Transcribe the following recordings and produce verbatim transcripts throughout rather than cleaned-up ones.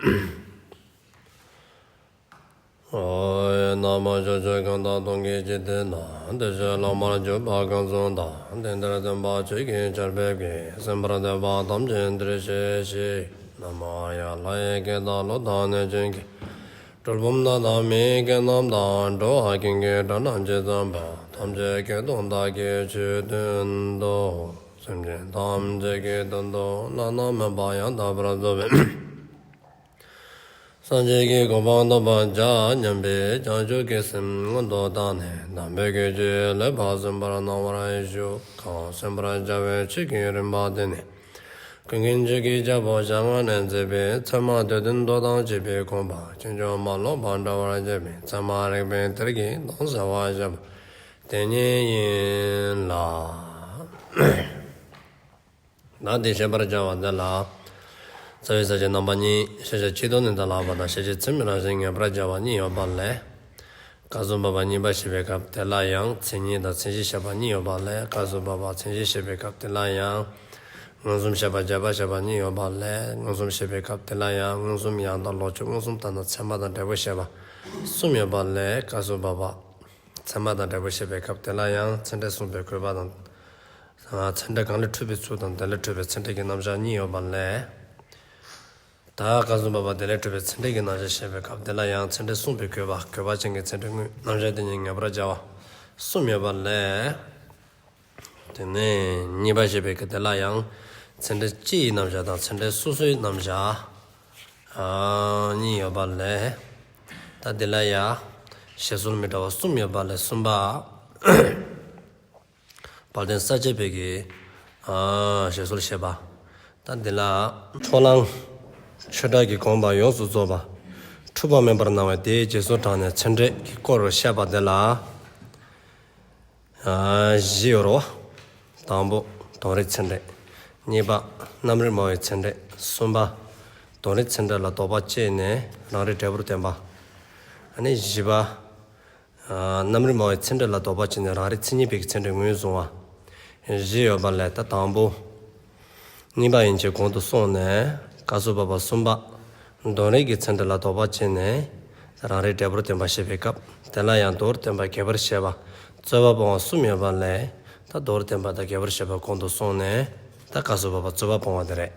ཨོ། ན་མོ། ཕྱོགས་བཅུའི་གང་དག་སྟོང་གི་འཇིག་རྟེན་ན། བདེ་གཤེགས་བླ་མར་གྱུར་པ་གང་བཞུགས་དང་། དེང་འདིར་སྟོན་པ་ཆོས་ཀྱི་ཆར་འབེབས་ཀྱིས། གསན་པར་འདོད་པ་ཐམས་ཅད་འདིར་གཤེགས་ཤིག། ན་མོ། ཡ་ལྷ་ཡི་སྐད་དང་ཀླུ་དང་གནོད་སྦྱིན་སྐད། གྲུལ་བུམ་དག་དང་མི་ཡི་སྐད་རྣམས་དང་། འགྲོ་བ་ཀུན་གྱི་སྒྲ་རྣམས་ཇི་ཙམ་པ། ཐམས་ཅད་སྐད་དུ་བདག་གིས་ཆོས་བསྟན་ཏོ། སེམས་ཅན་ཐམས་ཅད་ཀྱི་དོན་དུ་བླ་ན་མེད་པ་ཡང་དག་པར་རྫོགས་པའི་སངས་རྒྱས་ཀྱི་གོ་འཕང་ཐོབ་པར་བྱ་སྙམ་པའི་བྱང་ཆུབ་ཀྱི་སེམས་མངོན་དུ་བཏང་ནས། དམ་པའི་ཆོས་ལེགས་པར་གསན་པར་གནང་བར་ཞུ། གང་གསན་པར་བྱ་བའི་ཆོས་ཀྱི་རིམ་པ་དེ་ནི། ཀུན་མཁྱེན་ཆོས་ཀྱི་རྒྱལ་པོ་ཞལ་སྔ་ནས་མཛད་པའི་ཚད་མ་སྡེ་བདུན་མདོ་དང་བཅས་པའི་དགོངས་པ་ཕྱིན་ཅི་མ་ལོག་པར་འགྲེལ་བར་བྱེད་པའི་ཚད་མ་རིགས་པའི་གཏེར་གྱི་དོན་གསལ་བར་བྱེད་པ་དེ་ཉིད་ཡིན་ལ། ད་འདི་བཤད་པར་བྱ་བ་འདི་ལ། རྩ་བའི་ས་བཅད་རྣམ་པ་གཉིས། ཤེས་བྱ་སྤྱི་ལྡོག་ནས་གཏན་ལ་དབབ་པ་དང་། ཤེས་བྱེད་ཚད་མའི་རང་བཞིན་ངེས་པར་བྱ་བ་གཉིས་ཡོད་པ་ལས། སྐབས་སུ་བབ་པ་གཉིས་པ་བཤད་པའི་སྐབས་དེ་ལ་ཡང་མཚན་ཉིད་དང་མཚན་གཞི་བཤད་པ་གཉིས་ཡོད་པ་ལས། སྐབས་སུ་བབ་པ་མཚན་གཞི་བཤད་པའི་སྐབས་དེ་ལ་ཡང་མངོན་སུམ་བཤད་པ་རྗེས་དཔག་བཤད་པ་གཉིས་ཡོད་པ་ལས། མངོན་སུམ་བཤད་པའི་སྐབས་དེ་ལ་ཡང་མངོན་སུམ་ཡང་དག་ལོག་ཕྱོགས་མངོན་སུམ་ལྟར་སྣང་ཚད་མ་དང་འབྲས་བུ་བཤད་པ་གསུམ་ཡོད་པ་ལས། སྐབས་སུ་བབ་པ་ཚད་མ་དང་འབྲས་བུ་བཤད་པའི་སྐབས་དེ་ལ་ཡང་ཚད་འབྲས་གསུངས་པའི་དགོས་པ་དང་། ཚད་འབྲས་གང་ལས་འཕྲོས་པའི་ཚུལ་དང་། དེ་ལས་འཕྲོས་པའི་ཚད་འབྲས་ཀྱི་རྣམ་གཞག་གཉིས་ཡོད་པ་ལས། ད་སྐབས་སུ་བབ་པ་དེ་ལས་འཕྲོས་པའི་ཚད་འབྲས་ཀྱི་རྣམ་གཞག་བཤད་པའི་སྐབས་དེ་ལ་ཡང་ཚད་འབྲས་གསུངས་པའི་དགོས་པ། དགོས་པ་ཅན་གྱི་ཚད་འབྲས་དངོས། རྣམ་གཞག་དེ་ཉིད་ངེས་པར་བྱ་བ་གསུམ་ཡོད་པ་ལས། དེ་ནས་གཉིས་པ་བཤད་པའི་སྐབས་དེ་ལ་ཡང་ཚད་འབྲས་སྤྱིའི་རྣམ་གཞག་དང་ཚད་འབྲས་སོ་སོའི་རྣམ་གཞག་ཨ་གཉིས་ཡོད་པ་ལས། ད་འདི་ལ་ཡང་བཤད་སྲོལ་མི་འདྲ་བ་གསུམ་ཡོད་པ་ལས་གསུམ་པ། དཔལ་ལྡན་ས་སྐྱ་པའི་གི་ཨ་བཤད་སྲོལ་བཤད་པ། ད་འདི་ལ་ཕྱོགས་གླང་ཆོས་གྲགས་ཀྱི་དགོངས་པ་ཡོངས་སུ་རྫོགས་པ་འཁྲུལ་པ་མེད་པར་སྣང་བས་དེའི་རྗེས་སུ་འབྲངས་ནས་ཚད་འབྲས་ཀྱི་སྐོར་བཤད་པ་འདི་ལ་ཨ་བཞི་ཡོད་རེད་པ། དང་པོ་དོན་རིག་ཚད་འབྲས། གཉིས་པ་རྣམ་རིག་སྨྲ་བའི་ཚད་འབྲས། གསུམ་པ་དོན་རིག་ཚད་འབྲས་ལ་ལྡོག་པ་དཔྱད་ནས་རང་རིག་འབྲས་བུར་བསྟན་པ། ཨ་ནི་བཞི་པ་ཨ་རྣམ་རིག་སྨྲ་བའི་ཚད་འབྲས་ལ་ལྡོག་པ་དཔྱད་ནས་རང་རིག་མཚན་ཉིད་པའི་ཚད་འབྲས་ངོས་བཟུང་བ། བཞི་ཡོད་པ་ལས་ད་དང་པོ་གཉིས་པ་ཡན་ཆད་གོང་དུ་སོང་ནས་སྐབས་སུ་བབ་པ་གསུམ་པ་དོན་རིག་གི་ཚད་འབྲས་ལ་ལྡོག་པ་དཔྱད་ནས་རང་རིག་འབྲས་བུར་བསྟན་པ་བཤད་པའི་སྐབས་དེ་ལ་ཡང་མདོར་བསྟན་པ་རྒྱས་པར་བཤད་པ་རྩོད་པ་སྤོང་བ་གསུམ་ཡོད་པ་ལས། ད་མདོར་བསྟན་པ་དང་རྒྱས་པར་བཤད་པ་གོང་དུ་སོང་ནས་ད་སྐབས་སུ་བབ་པ་རྩོད་པ་སྤོང་བ་དེ་རེད།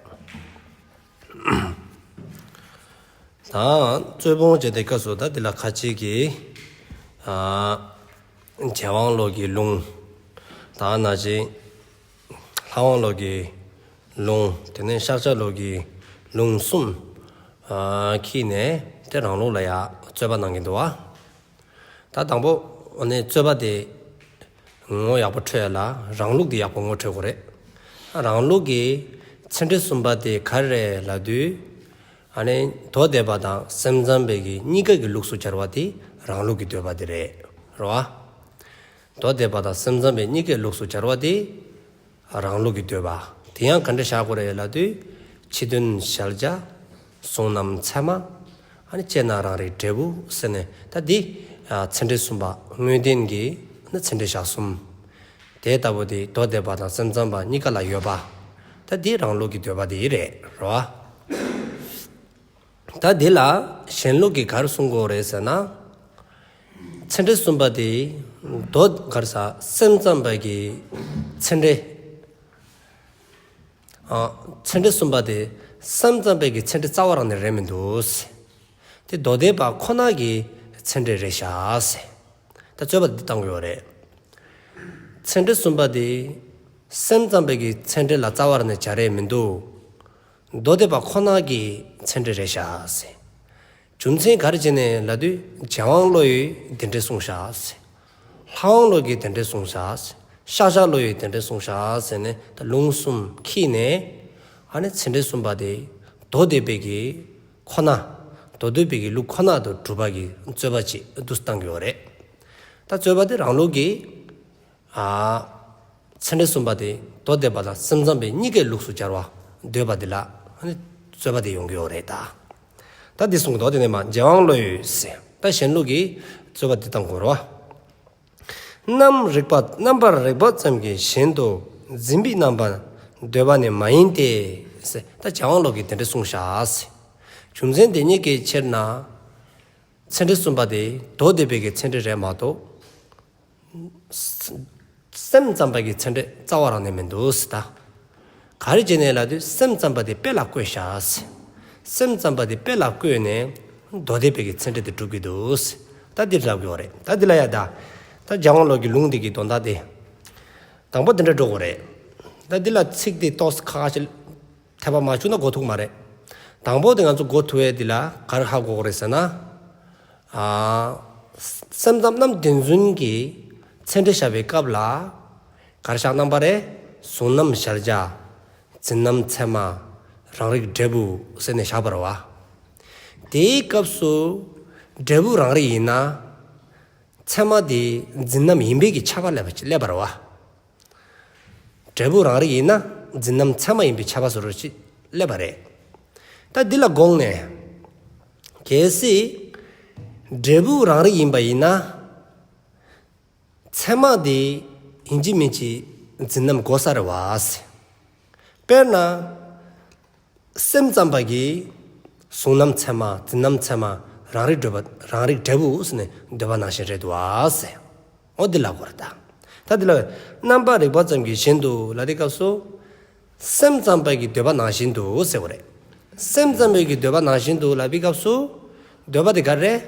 ད་རྩོད་སྤོང་བྱེད་དེ་སྐབས་སུ་ད་འདི་ལ་ཁ་ཅིག་གིས་ཨ་རྒྱལ་དབང་བློ་གི་ལུང་། ད་ནང་བཞིན་ལྷ་དབང་བློ་གི་ལུང་། དེ་ནས་ཤཱཀྱ་བློ་གི་ལུང་གསུམ་ཨ་ཁྱེར་ནས་དེ་རང་ལུགས་ལ་ཡ་རྩོད་པ་གནང་གིན་འདུག་པ། ད་དང་པོ་ཨ་ནི་རྩོད་པ་དེ་ངོ་ཡག་པོ་འཕྲོད་ཡ་ལ་རང་ལུགས་དེ་ཡག་པོ་ངོ་འཕྲོད་དགོས་རེད། རང་ལུགས་ཀྱི་ཚད་འབྲས་གསུམ་པ་དེ་ག་རེ་རེད་ལབ་དུས། ཨ་ནི་མདོ་སྡེ་པ་དང་སེམས་ཙམ་པའི་གི་གཉིས་ཀ་གི་ལུགས་སུ་སྦྱར་བ་དེ་རང་ལུགས་ཀྱི་འདོད་པ་དེ་རེད། རེད་པ། མདོ་སྡེ་པ་དང་སེམས་ཙམ་པའི་གཉིས་ཀའི་ལུགས་སུ་སྦྱར་བ་དེ་རང་ལུགས་ཀྱི་འདོད་པ། དེ་ཡང་ག་འདྲ་བཞག་དགོས་རེད་ལབ་དུས། ཕྱི་དོན་གཞལ་བྱ། གཟུང་རྣམ་ཚད་མ། ཨ་ནི་དཔྱད་ན་རང་རིག་འབྲས་བུ་ཟེར་ནས་ད་འདི་ཨ་ཚད་འབྲས་གསུམ་པ་དངོས་བསྟན་གྱི་ཨ་ནི་ཚད་འབྲས་བཞག་གསུམ། དེ་ལྟ་བུ་དེ་མདོ་སྡེ་པ་དང་སེམས་ཙམ་པ་གཉིས་ཀ་ལ་ཡོད་པ། ད་འདི་རང་ལུགས་ཀྱི་འདོད་པ་དེ་རེད། རེད་པ། ད་འདི་ལ་གཞན་ལུགས་ཀྱིས་ག་རེ་གསུང་གི་ཡོད་རེད་ཟེར་ན། ཚད་འབྲས་གསུམ་པ་དེ་མདོ་ག་རེ་ཟ་སེམས་ཙམ་པ་གི་ཚད་འབྲས། ཨ་ཚད་འབྲས་གསུམ་པ་དེ་སེམས་ཙམ་པའི་གི་ཚད་འབྲས་རྩ་བ་རང་ནས་རེད་མི་འདུག་ཟེར། དེ་མདོ་སྡེ་པ་ཁོ་ན་གི་ཚད་འབྲས་རེད་ཤག་ཟེར། ད་རྩོད་པ་འདི་བཏང་གི་ཡོད་རེད། ཚད་འབྲས་གསུམ་པ་དེ་སེམས་ཙམ་པའི་གི་ཚད་འབྲས་ལ་རྩ་བ་རང་ནས་སྦྱར་ཡ་མི་འདུག་མདོ་སྡེ་པ་ཁོ་ན་གི་ཚད་འབྲས་རེད་ཤག་ཟེར། རྒྱུ་མཚན་ག་རེ་བྱས་ནས་ལབ་དུས་རྒྱལ་དབང་བློ་ཡིས་འདི་འདྲས་གསུངས་ཤག་ཟེར། ལྷ་དབང་བློ་གིས་དེ་འདྲས་གསུངས་ཤག་ཟེར། ཤཱཀྱ་བློ་ཡིས་དེ་འདྲས་གསུངས་ཤག་ཟེར་ནས་ད་ལུང་གསུམ་ཁྱེར་ནས། ཨ་ནི་ཚད་འབྲས་གསུམ་པ་དེ་མདོ་སྡེ་པའི་གི་ཁོ་ན། མདོ་སྡེ་པའི་གི་ལུགས་ཁོ་ན་དུ་གྲུབ་པ་གི་རྩོད་པ་ཅིག་འདུག་སེ་བཏང་གི་ཡོད་རེད། ད་རྩོད་པ་དེ་རང་ལུགས་ཀྱི་ཨ་ཚད་འབྲས་གསུམ་པ་དེ་མདོ་སྡེ་པ་དང་སེམས་ཙམ་པའི་གཉིས་ཀའི་ལུགས་སུ་སྦྱར་བ་འདོད་པ་དེ་ལ་ཨ་ནི་རྩོད་པ་དེ་ཡོང་གི་ཡོད་རེད་ད། ད་འདི་གསུངས་འདུག་དེ་ནས་མ་རྒྱལ་དབང་བློ་ཡིས་ཟེར། ད་གཞན་ལུགས་ཀྱི་རྩོད་པ་འདི་བཏང་དགོས་རེད་པ། རྣམ་རིག་པ་རྣམ་པར་རིག་པ་ཙམ་གྱིས་གཞན་དུ་འཛིན་པའི་རྣམ་པར་འདོད་པ་ནི་མ་ཡིན་ཏེ་ཟེར། ད་རྒྱལ་དབང་བློ་གིས་དེ་འདྲ་གསུངས་ཤག་ཟེར། རྒྱུ་མཚན་དེ་ཉིད་ཀྱི་ཕྱིར་ན། ཚད་འབྲས་གསུམ་པ་དེ་མདོ་སྡེ་པའི་གི་ཚད་འབྲས་རེད་མ་གཏོགས། སེམས་ཙམ་པ་གི་ཚད་འབྲས་རྩ་བ་རང་ནས་མི་འདུག་ཟེར་ད། ག་རེ་བྱས་ནས་ལབ་དུས་སེམས་ཙམ་པ་དེ་དཔེ་ལ་བཀོད་བཞག་ཟེར། སེམས་ཙམ་པ་དེ་དཔེ་ལ་བཀོད་ནས་མདོ་སྡེ་པའི་གི་ཚད་འབྲས་དེ་སྒྲུབ་ཀྱི་འདུག་ཟེར། ད་འདི་ལབ་དགོས་རེད། ད་འདི་ལ་ཡ་ད། ད་རྒྱལ་དབང་བློ་གི་ལུང་འདི་གི་དོན་དག་དེ། དང་པོ་འདི་འདྲ་འགྲོ་དགོས་རེད། ད་འདི་ལ་ཚིག་དེ་ཏོག་ཙམ་ཁ་ཁ་ཞིག་འཐད་པ་མ་བྱུང་ན་གོ་ཐུབ་མ་རེད། དང་པོ་དེ་ང་ཚོ་གོ་ཐུབ་ཡས་འདི་ལ་ག་རེ་ཧ་གོ་དགོས་རེད་ཟེར་ན། ཨ། སེམས་ཙམ་རྣམ་བདེན་རྫུན་གྱི་ཚད་འབྲས་བཞག་པའི་སྐབས་ལ། ག་རེ་བཞག་གནང་པ་རེད། གཟུང་རྣམ་གཞལ་བྱ། འཛིན་རྣམ་ཚད་མ། རང་རིག་འབྲས་བུ་ཟེར་ནས་བཞག་པ་རེད་བ། དེའི་སྐབས་སུ་འབྲས་བུ་རང་རིག་ཡིན་ན། ཚད་མ་དེ་འཛིན་རྣམ་ཡིན་པའི་གི་ཁྱབ་པ་སླེབས་པ་སླེབས་པ་རེད་བ། འབྲས་བུ་རང་རིག་ཡིན་ན་འཛིན་རྣམ་ཚད་མ་ཡིན་པའི་ཁྱབ་པ་བཟོ་འདྲ་ཅིག་སླེབས་པ་རེད། ད་འདི་ལ་དགོངས་ནས། གལ་སྲིད་འབྲས་བུ་རང་རིག་ཡིན་པ་ཡིན་ན། ཚད་མ་དེ་ཡིན་གཅིག་མིན་གཅིག་འཛིན་རྣམ་དགོས་ས་རེད་བ་ཟེར། དཔེར་ན། སེམས་ཙམ་པ་གིས་གཟུང་རྣམ་ཚད་མ། འཛིན་རྣམ་ཚད་མ། རང་རིག་འདོད་པ། རང་རིག་འབྲས་བུ་ཟེར་ནས་འདོད་པ་ནང་བཞིན་རེད་འདུག་བ་ཟེར། འོ་འདི་ལབ་དགོས་རེད་ད། ད་འདི་ལ་རྣམ་པར་རིག་པ་ཙམ་གྱིས་གཞན་དུ་ལབ་དུས་སྐབས་སུ། སེམས་ཙམ་པ་གི་འདོད་པ་ནང་བཞིན་དུ་ཟེར་བ་རེད། སེམས་ཙམ་པ་གི་འདོད་པ་ནང་བཞིན་དུ་ལབ་པའི་སྐབས་སུ། འདོད་པ་དེ་ག་རེ་རེད།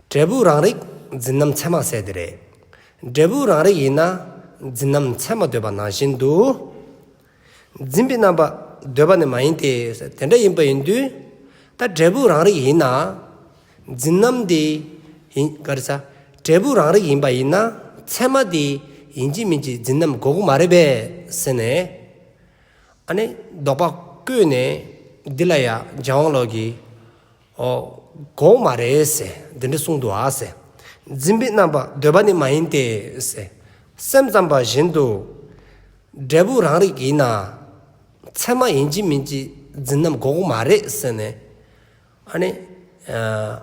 འབྲས་བུ་རང་རིག་འཛིན་རྣམ་ཚད་མ་ཟེར་དེ་རེད། འབྲས་བུ་རང་རིག་ཡིན་ན་འཛིན་རྣམ་ཚད་མ་འདོད་པ་ནང་བཞིན་དུ། འཛིན་པའི་རྣམ་པ་འདོད་པ་ནི་མ་ཡིན་ཏེ། དེ་འདྲ་ཡིན་པ་ཡིན་དུས། ད་འབྲས་བུ་རང་རིག་ཡིན་ན། འཛིན་རྣམ་དེ་ཡིན་ག་རེ་ཟ། འབྲས་བུ་རང་རིག་ཡིན་པ་ཡིན་ན་ཚད་མ་དེ་ཡིན་གཅིག་མིན་གཅིག་འཛིན་རྣམ་དགོས་ཀྱི་མ་རེད་པས་ཟེར་ནས། ཨ་ནི་དོགས་པ་བཀོད་ནས་འདི་ལ་ཡ་རྒྱལ་དབང་བློ་གིས། ཨོ། དགོས་མ་རེད་ཟེར། འདི་འདྲ་གསུངས་འདུག་ཨ་ཟེར། འཛིན་པའི་རྣམ་པ་འདོད་པ་ནི་མ་ཡིན་ཏེ་ཟེར། སེམས་ཙམ་པ་བཞིན་དུ། འབྲས་བུ་རང་རིག་ཡིན་ན། ཚད་མ་ཡིན་གཅིག་མིན་གཅིག་འཛིན་རྣམ་དགོས་ཀྱི་མ་རེད་ཟེར་ནས། ཨ་ནི། ཨ།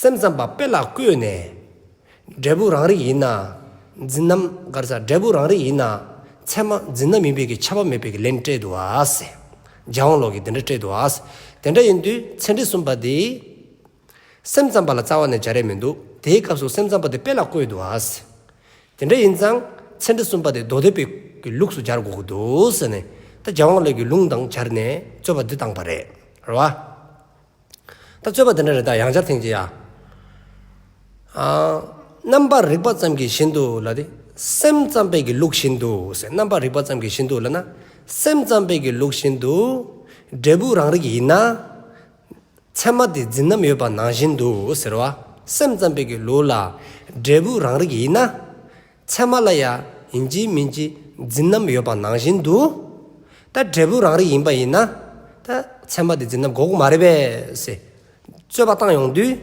སེམས་ཙམ་པ་དཔེ་ལ་བཀོད་ནས། འབྲས་བུ་རང་རིག་ཡིན་ན། འཛིན་རྣམ་ག་རེ་ཟ། འབྲས་བུ་རང་རིག་ཡིན་ན། ཚད་མ་འཛིན་རྣམ་ཡིན་པའི་གི་ཁྱབ་པ་མེད་པའི་གི་ལན་སྤྲད་འདུག་ཨ་ཟེར། རྒྱལ་དབང་བློ་གིས་དེ་འདྲ་སྤྲད་འདུག་ཨ་ཟེར། དེ་འདྲ་ཡིན་དུས་ཚད་འབྲས་གསུམ་པ་དེ། སེམས་ཙམ་པ་ལ་རྩ་བ་ནས་སྦྱར་ཡས་མི་འདུག་དེའི་སྐབས་སུ་སེམས་ཙམ་པ་དེ་དཔེ་ལ་བཀོད་འདུག་ཨ་ཟེར། དེ་འདྲ་ཡིན་ཙང་ཚད་འབྲས་གསུམ་པ་དེ་མདོ་སྡེ་པའི་གི་ལུགས་སུ་སྦྱར་དགོས་ཀྱི་འདུག་ཟེར་ནས། ད་རྒྱལ་དབང་བློ་གི་ལུང་དང་སྦྱར་ནས་རྩོད་པ་འདི་བཏང་པ་རེད། རེད་བ། ད་རྩོད་པ་དེ་འདྲ་རེད། ད་ཡང་བསྐྱར་ཐེངས་གཅིག་ཡ། ཨ། རྣམ་པར་རིག་པ་ཙམ་གྱིས་གཞན་དུ་ལབ་དེ། སེམས་ཙམ་པའི་གི་ལུགས་བཞིན་དུ་ཟེར། རྣམ་པར་རིག་པ་ཙམ་གྱིས་གཞན་དུ་ལབ་ན། སེམས་ཙམ་པའི་གི་ལུགས་བཞིན་དུ། འབྲས་བུ་རང་རིག་ཡིན་ན། ཚད་མ་དེ་འཛིན་རྣམ་ཡོད་པ་ནང་བཞིན་དུ་ཟེར་བ། སེམས་ཙམ་པའི་གི་ལུགས་ལ། འབྲས་བུ་རང་རིག་ཡིན་ན། ཚད་མ་ལ་ཡང་ཡིན་གཅིག་མིན་གཅིག་འཛིན་རྣམ་ཡོད་པ་ནང་བཞིན་དུ། ད་འབྲས་བུ་རང་རིག་ཡིན་པ་ཡིན་ན། ད་ཚད་མ་དེ་འཛིན་རྣམ་དགོས་ཀྱི་མ་རེད་པས་ཟེར། རྩོད་པ་བཏང་ཡོང་དུས།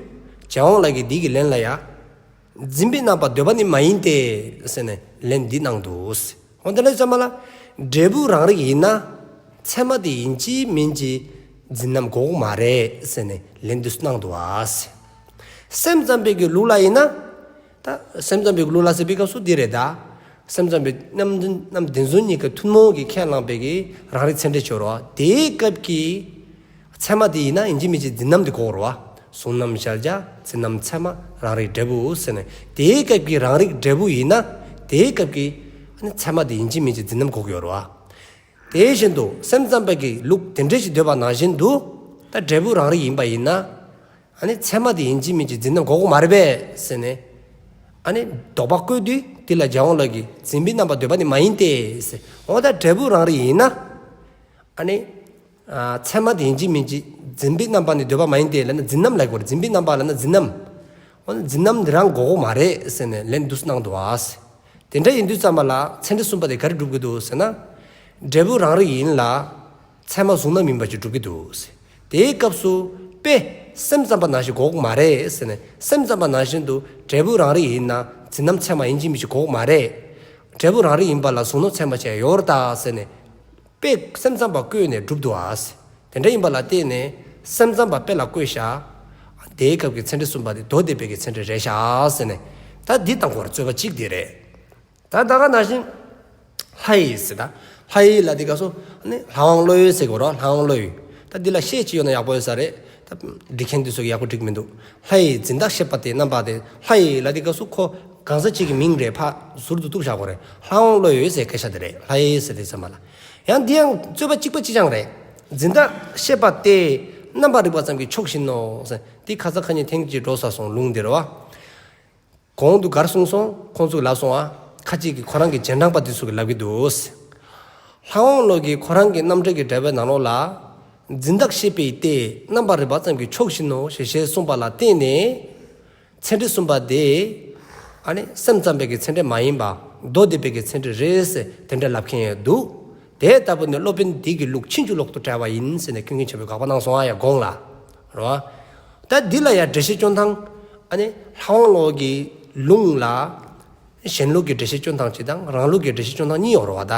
རྒྱལ་དབང་བློ་གིས་འདི་གི་ལན་ལ་ཡ། འཛིན་པའི་རྣམ་པ་འདོད་པ་ནི་མ་ཡིན་ཏེ་ཟེར་ནས་ལན་འདི་གནང་འདུག་ཟེར། འོ་དེ་ལས་ཚད་མ་ལ། འབྲས་བུ་རང་རིག་ཡིན་ན། ཚད་མ་དེ་ཡིན་གཅིག་མིན་གཅིག་འཛིན་རྣམ་དགོས་ཀྱི་མ་རེད་ཟེར་ནས་ལན་འདི་གནང་འདུག་ཨ་ཟེར། སེམས་ཙམ་པའི་གི་ལུགས་ལ་ཡིན་ན། ད་སེམས་ཙམ་པའི་གི་ལུགས་ལ་ཟེར་བའི་སྐབས་སུ་འདི་རེད་ད། སེམས་ཙམ་པའི་རྣམ་བདེན་རྣམ་བདེན་རྫུན་གཉིས་ཀ་ཐུན་མོང་གིས་ཁས་བླངས་པའི་གི་རང་རིག་ཚད་འབྲས་ཆོས་རོ། དེའི་སྐབས་ཀྱི། ཚད་མ་དེ་ཡིན་ན་ཡིན་གཅིག་མིན་གཅིག་འཛིན་རྣམ་དེ་དགོས་རེད་བ། གཟུང་རྣམ་གཞལ་བྱ། འཛིན་རྣམ་ཚད་མ། རང་རིག་འབྲས་བུ་ཟེར་ནས། དེའི་སྐབས་ཀྱི་རང་རིག་འབྲས་བུ་ཡིན་ན། དེའི་སྐབས་ཀྱི་ཨ་ནི་ཚད་མ་དེ་ཡིན་གཅིག་མིན་གཅིག་འཛིན་རྣམ་དགོས་ཀྱི་ཡོད་རེད་བ། དེ་བཞིན་དུ་སེམས་ཙམ་པ་གི་ལུགས་དེ་འདྲ་ཞིག་འདོད་པ་ནང་བཞིན་དུ། ད་འབྲས་བུ་རང་རིག་ཡིན་པ་ཡིན་ན། ཨ་ནི་ཚད་མ་དེ་ཡིན་གཅིག་མིན་གཅིག་འཛིན་རྣམ་དགོས་ཀྱི་མ་རེད་པས་ཟེར་ནས། ཨ་ནི་དོགས་པ་བཀོད་དུས་དེ་ལ་རྒྱལ་དབང་བློ་གིས་འཛིན་པའི་རྣམ་པ་འདོད་པ་ནི་མ་ཡིན་ཏེ་ཟེར། འོ་ད་འབྲས་བུ་རང་རིག་ཡིན་ན། ཨ་ནི། ཨ། ཚད་མ་དེ་ཡིན་གཅིག་མིན་གཅིག་འཛིན་པའི་རྣམ་པ་ནི་འདོད་པ་མ་ཡིན་ཏེ་ལབ་ན་འཛིན་རྣམ་ལབ་དགོས་རེད། འཛིན་པའི་རྣམ་པ་ལབ་ན་འཛིན་རྣམ། འོ་ན་འཛིན་རྣམ་འདི་རང་དགོས་ཀྱི་མ་རེད་ཟེར་ནས་ལན་འདུག་སེ་གནང་འདུག་ཨ་ཟེར། དེ་འདྲ་ཡིན་དུས་ཙམ་པ་ལ་ཚད་འབྲས་གསུམ་པ་དེ་ག་རེ་སྒྲུབ་ཀྱི་འདུག་ཟེར་ན། འབྲས་བུ་རང་རིག་ཡིན་ལ། ཚད་མ་གཟུང་རྣམ་ཡིན་པ་ཞིག་སྒྲུབ་ཀྱི་འདུག་ཟེར། དེའི་སྐབས་སུ་དཔེ་སེམས་ཙམ་པ་ནང་བཞིན་དགོས་ཀྱི་མ་རེད་ཟེར་ནས། སེམས་ཙམ་པ་ནང་བཞིན་དུ་འབྲས་བུ་རང་རིག་ཡིན་ན་འཛིན་རྣམ་ཚད་མ་ཡིན་གཅིག་མིན་གཅིག་དགོས་ཀྱི་མ་རེད། འབྲས་བུ་རང་རིག་ཡིན་པ་ལ་གཟུང་རྣམ་ཚད་མ་ཅིག་ཡོད་རེད་ད་ཟེར་ནས། དཔེ་སེམས་ཙམ་པ་བཀོད་ནས་སྒྲུབ་འདུག་ཨ་ཟེར། དེ་འདྲ་ཡིན་པ་ལ་བརྟེན་ནས་སེམས་ཙམ་པ་དཔེ་ལ་བཀོད་བཞག། དེའི་སྐབས་ཀྱི་ཚད་འབྲས་གསུམ་པ་དེ་མདོ་སྡེ་པའི་གི་ཚད་འབྲས་རེད་བཞག་ཟེར་ནས། ད་འདི་དང་པོར་རྩོད་པ་གཅིག་དེ་རེད། ད་ད་ག་ནང་བཞིན། ལྷ་ཡི་ཟེར་ད། ལྷ་ཡི་ལ་དེ་ག་སོ། ཨ་ནི་ལྷ་དབང་བློ་ཡི་ཟེར་གོ་རོ། ལྷ་དབང་བློ་ཡི། ད་འདི་ལ་ཤད་ཅིག་ཡོད་ན་ཡག་པོ་ཡོད་ས་རེད། ད་འབྲི་མཁན་འདི་ཚོ་གིས་ཡག་པོ་འབྲི་གི་མི་འདུག། ལྷའི་འཛིན་བདག་ཤེས་པ་སྟེ་རྣམ་པ་སྟེ། ལྷའི་ལབ་དུས་སྐབས་སུ་ཁོ་གང་ཟག་ཅིག་གི་མིང་རེད། ཕར་ཟུར་དུ་གཏུགས་བཞག་དགོས་རེད། ལྷའང་བློ་ཡོད་ཟེར་སྐད་ཆ་དེ་རེད། ལྷའི་ཟེར་དུས་ཙམ་པ་ལ། ཡང་འདི་ཡང་རྩོད་པ་གཅིག་པ་གཅིག་རྐྱང་རེད། འཛིན་བདག་ཤེས་པ་སྟེ་རྣམ་པར་རིག་པ་ཙམ་གྱིས་ཆོག་བཞིན་ནོ་ཟེར། འདི་ཁ་ས་ཁ་ཉིན་ཐེངས་གཅིག་འགྲོ་ས་སོང་ལུང་འདིར་བ། གོང་དུ་ག་རེ་གསུངས་སོང་། ཁོང་ཚོས་ལབ་སོང་ཨ། ཁ་ཅིག་གིས་ཁོ་རང་གི་རྗེས་འབྲང་པ་དེ་ཚོ་གིས་ལབ་ཀྱི་འདུག། ལྷ་དབང་བློ་གིས་ཁོ་རང་གི་རྣམ་འགྲེལ་གྱི་འགྲེལ་པའི་ནང་ལོགས་ལ། འཛིན་བདག་ཤེས་པ་སྟེ་རྣམ་པར་རིག་པ་ཙམ་གྱིས་ཆོག་བཞིན་ནོ་ཞེས་ཞེས་གསུངས་པ་ལ་བརྟེན་ནས། ཚད་འབྲས་གསུམ་པ་དེ། ཨ་ནི་སེམས་ཙམ་པའི་གི་ཚད་འབྲས་མ་ཡིན་པ། མདོ་སྡེ་པའི་གི་ཚད་འབྲས་རེད་ཟེར་དེ་འདྲ་ལབ་མཁན་ཡང་འདུག། དེ་ལྟ་བུ་ནི་སློབ་དཔོན་འདི་གི་ལུགས་ཕྱིན་ཅི་ལོག་ཏུ་བཀྲལ་བ་ཡིན་ཟེར་ནས་ཀུན་མཁྱེན་ཆེན་པོས་དགག་པ་གནང་སོང་ཨ་ཡ་གོང་ལ། རེད་བ། ད་འདི་ལ་ཡ་འགྲེལ་བཤད་སྐྱོན་སྟངས། ཨ་ནི་ལྷ་དབང་བློ་གི་ལུང་ལ། གཞན་ལུགས་ཀྱི་འགྲེལ་བཤད་སྐྱོན་སྟངས་གཅིག་དང་རང་ལུགས་ཀྱི་འགྲེལ་བཤད་སྐྱོན་སྟངས་གཉིས་ཡོད་རེད་བ་ད།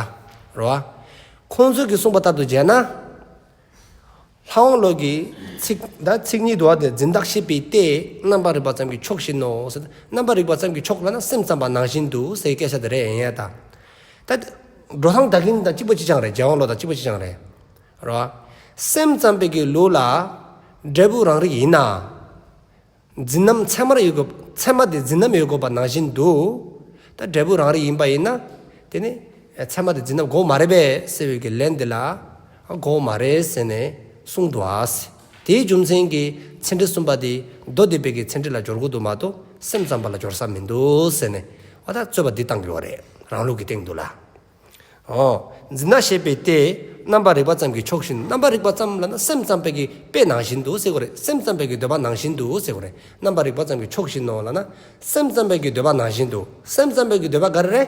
རེད་བ། ཁོང་ཚོས་ཀྱིས་གསུངས་པ་ལྟར་དུ་བྱས་ན། ལྷ་དབང་བློ་གི་ཚིག་ད་ཚིག་གཉིས་འདུག་བ་དེ། འཛིན་བདག་ཤེས་པ་སྟེ་རྣམ་པར་རིག་པ་ཙམ་གྱིས་ཆོག་བཞིན་ནོ་ཟེར། རྣམ་པར་རིག་པ་ཙམ་གྱིས་ཆོག་ལབ་ན་སེམས་ཙམ་པ་ནང་བཞིན་དུ་ཟེར་སྐད་ཆ་དེ་རེད་ཡིན་ཡ་ད། ད་འགྲོ་སྟངས་ད་གིན་དང་གཅིག་པ་གཅིག་རྐྱང་རེད། རྒྱལ་དབང་བློ་དང་གཅིག་པ་གཅིག་རྐྱང་རེད། རེད་བ། སེམས་ཙམ་པའི་གི་ལུགས་ལ་འབྲས་བུ་རང་རིག་ཡིན་ན། འཛིན་རྣམ་ཚད་མར་ཡོད་དགོས། ཚད་མ་དེ་འཛིན་རྣམ་ཡོད་དགོས་པ་ནང་བཞིན་དུ། ད་འབྲས་བུ་རང་རིག་ཡིན་པ་ཡིན་ན། དེ་ནི་ཚད་མ་དེ་འཛིན་རྣམ་དགོས་མ་རེད་པས་ཟེར་བའི་གི་ལན་དེ་ལ། དགོས་མ་རེད་ཟེར་ནས་གསུངས་འདུག་ཨ། དེའི་རྒྱུ་མཚན་གྱིས་ཚད་འབྲས་གསུམ་པ་དེ་མདོ་སྡེ་པའི་གི་ཚད་འབྲས་ལ་སྦྱོར་དགོས་འདུག་མ་གཏོགས་སེམས་ཙམ་པ་ལ་སྦྱོར་ས་མི་འདུག་ཟེར་ནས། འོ་ད་རྩོད་པ་འདི་བཏང་གི་ཡོད་རེད། རང་ལུགས་ཀྱི་སྟེང་དུ་ལ། ཨོ། འཛིན་བདག་ཤེས་པ་སྟེ་རྣམ་པར་རིག་པ་ཙམ་གྱིས་ཆོག་བཞིན། རྣམ་པར་རིག་པ་ཙམ་ལབ་ན་སེམས་ཙམ་པའི་གི་དཔེ་ནང་བཞིན་དུ་ཟེར་དགོས་རེད། སེམས་ཙམ་པའི་གི་འདོད་པ་ནང་བཞིན་དུ་ཟེར་དགོས་རེད། རྣམ་པར་རིག་པ་ཙམ་གྱིས་ཆོག་བཞིན་ནོ་ལབ་ན། སེམས་ཙམ་པའི་གི་འདོད་པ་ནང་བཞིན་དུ། སེམས་ཙམ་པའི་གི་འདོད་པ་ག་རེ་རེད།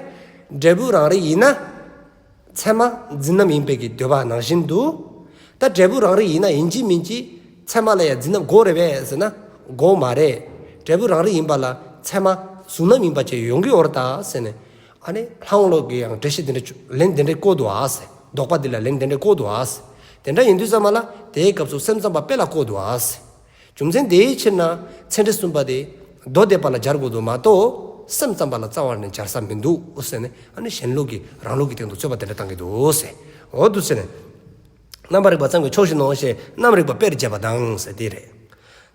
འབྲས་བུ་རང་རིག་ཡིན་ན། ཚད་མ་འཛིན་རྣམ་ཡིན་པའི་གི་འདོད་པ་ནང་བཞིན་དུ། ད་འབྲས་བུ་རང་རིག་ཡིན་ན་ཡིན་གཅིག་མིན་གཅིག་ཚད་མ་ལ་ཡང་འཛིན་རྣམ་དགོས་རེད་པས་ཟེར་ན། དགོས་མ་རེད། འབྲས་བུ་རང་རིག་ཡིན་པ་ལ་ཚད་མ་གཟུང་རྣམ་ཡིན་པ་བྱས་ཡོང་གི་ཡོད་རེད་ད་ཟེར་ནས། ཨ་ནི་ལྷ་དབང་བློ་གིས་ཡང་འགྲེལ་བཤད་དེ་འདྲ་ལན་དེ་འདྲ་བཀོད་འདུག་ཨ་ཟེར། དོགས་པ་འདི་ལ་ལན་དེ་འདྲ་བཀོད་འདུག་ཨ་ཟེར། དེ་འདྲ་ཡིན་དུས་ཙམ་པ་ལ་དེའི་སྐབས་སུ་སེམས་ཙམ་པ་དཔེ་ལ་བཀོད་འདུག་ཨ་ཟེར། རྒྱུ་མཚན་དེའི་ཕྱིར་ན་ཚད་འབྲས་གསུམ་པ་དེ་མདོ་སྡེ་པ་ལ་སྦྱར་དགོས་འདུག་མ་གཏོགས་སེམས་ཙམ་པ་ལ་རྩ་བ་ནས་སྦྱར་ས་མི་འདུག་ཟེར་ནས། ཨ་ནི་གཞན་ལུགས་ཀྱི་རང་ལུགས་ཀྱི་སྟེང་དུ་རྩོད་པ་དེ་འདྲ་བཏང་གི་འདུག་ཟེར། འོ་འདུག་ཟེར་ནས། རྣམ་པར་རིག་པ་ཙམ་གྱིས་ཆོག་བཞིན་ནོ་ཞེས་རྣམ་རིག་པ་དཔེར་བྱས་པ་དང་ཟེར་དེ་རེད།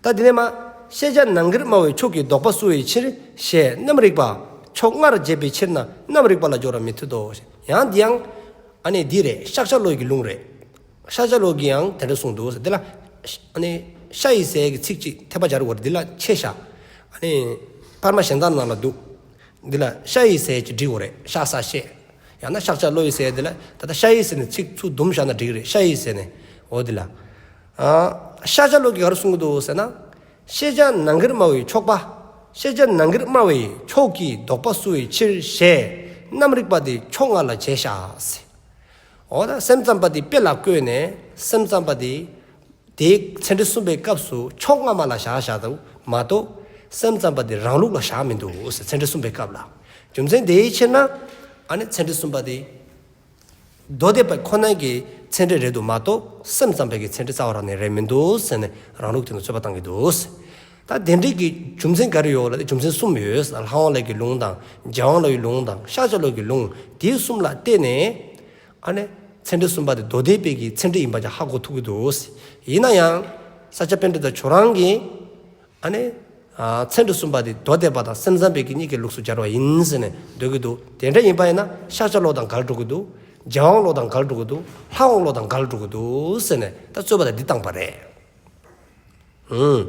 ད་དེ་ནས་མ། ཤེས་བྱ་ནང་གིར་སྨྲ་བའི་ཕྱོགས་ཀྱི་དོགས་པ་བསུ་བའི་ཕྱིར་ཞེས་རྣམ་རིག་པ་ཕྱོགས་སྔར་བྱས་པའི་ཕྱིར་ན་རྣམ་རིག་པ་ལ་སྦྱོར་བ་མི་མཐུན་ཏོ། ཡང་འདི་ཡང་། ཨ་ནི་འདི་རེད། ཤཱཀྱ་བློ་གི་ལུང་རེད། ཤཱཀྱ་བློ་གིས་ཡང་དེ་འདྲ་གསུངས་འདུག་ཟེར། འདི་ལ། ཨ་ནི། ཤ་ཡི་ཟེར་གྱི་ཚིག་ཅིག་འཐེབ་པ་སྦྱར་དགོས་རེད། འདི་ལ་ཆེ་ཤ། ཨ་ནི། པར་མ་གཞན་དག་ནང་ལ་འདུག། འདི་ལ་ཤ་ཡི་ཟེར་གྱི་འབྲི་དགོས་རེད། ཤ་ས་ཤེ། ཡང་ན་ཤཱཀྱ་བློ་ཡི་ཟེར་འདི་ལ་ད་ལྟ་ཤ་ཡི་ཟེར་ནས་ཚིག་ཚུར་བསྡུམས་བཞག་ན་འགྲིག་རེད། ཤ་ཡི་ཟེར་ནས། འོ་འདི་ལ། ཨ། ཤཱཀྱ་བློ་གིས་ག་རེ་གསུང་གི་འདུག་ཟེར་ན། ཤེས་བྱ་ནང་གིར་སྨྲ་བའི་ཕྱོགས་པ། ཤེས་བྱ་ནང་གིར་སྨྲ་བའི་ཕྱོགས་ཀྱི་དོགས་པ་བསུ་བའི་ཕྱིར་ཞེས་རྣམ་རིག་པ་དེ་ཕྱོགས་སྔ་ལ་བྱས་བཞག་ཟེར། འོ་ད་སེམས་ཙམ་པ་དེ་དཔེ་ལ་བཀོད་ནས་སེམས་ཙམ་པ་དེ། དེའི་ཚད་འབྲས་གསུམ་པའི་སྐབས་སུ་ཕྱོགས་སྔ་མ་ལ་བཞག་བཞག་འདུག་མ་གཏོགས་སེམས་ཙམ་པ་དེ་རང་ལུགས་ལ་བཞག་མི་འདུག་ཟེར། ཚད་འབྲས་གསུམ་པའི་སྐབས་ལ། རྒྱུ་མཚན་དེའི་ཕྱིར་ན། ཨ་ནི་ཚད་འབྲས་གསུམ་པ་དེ། མདོ་སྡེ་པ་ཁོ་ན་གི་ཚད་འབྲས་རེད་འདུག་མ་གཏོགས་སེམས་ཙམ་པའི་གི་ཚད་འབྲས་རྩ་བ་རང་ནས་རེད་མི་འདུག་ཟེར་ནས་རང་ལུགས་དེ་ནས་རྩོད་པ་བཏང་གི་འདུག་ཟེར། ད་དེ་འདྲའི་གི་རྒྱུ་མཚན་ག་རེ་ཡོད་ལབ་དེ་རྒྱུ་མཚན་གསུམ་ཡོད་ཟེར། ལྷ་དབང་བློ་གི་ལུང་དང་རྒྱལ་དབང་བློ་གི་ལུང་དང་ཤཱཀྱ་བློ་གི་ལུང་དེ་གསུམ་ལ་བརྟེན་ནས། ཨ་ནི། ཚད་འབྲས་གསུམ་པ་དེ་མདོ་སྡེ་པའི་གི་ཚད་འབྲས་ཡིན་པ་ཅིག་ཧ་གོ་ཐུབ་ཀྱི་འདུག། ཡིན་ན་ཡང་། ས་སྐྱ་པཎྜི་ཏ་ཁྱོད་རང་གིས། ཨ་ནི། ཨ། ཚད་འབྲས་གསུམ་པ་དེ་མདོ་སྡེ་པ་དང་སེམས་ཙམ་པའི་གི་གཉིས་ཀའི་ལུགས་སུ་སྦྱར་བ་ཡིན་ཟེར་ནས་འདོད་ཀྱི་འདུག། དེ་འདྲ་ཡིན་པ་ཡིན་ན་ཤཱཀྱ་བློ་དང་འགལ་འགྲོ་གི་འདུག། རྒྱལ་དབང་བློ་དང་འགལ་འགྲོ་གི་འདུག། ལྷ་དབང་བློ་དང་འགལ་འགྲོ་གི་འདུག་ཟེར་ནས་ད་རྩོད་པ་དེ་འདི་བཏང་པ་རེད། ཨུམ།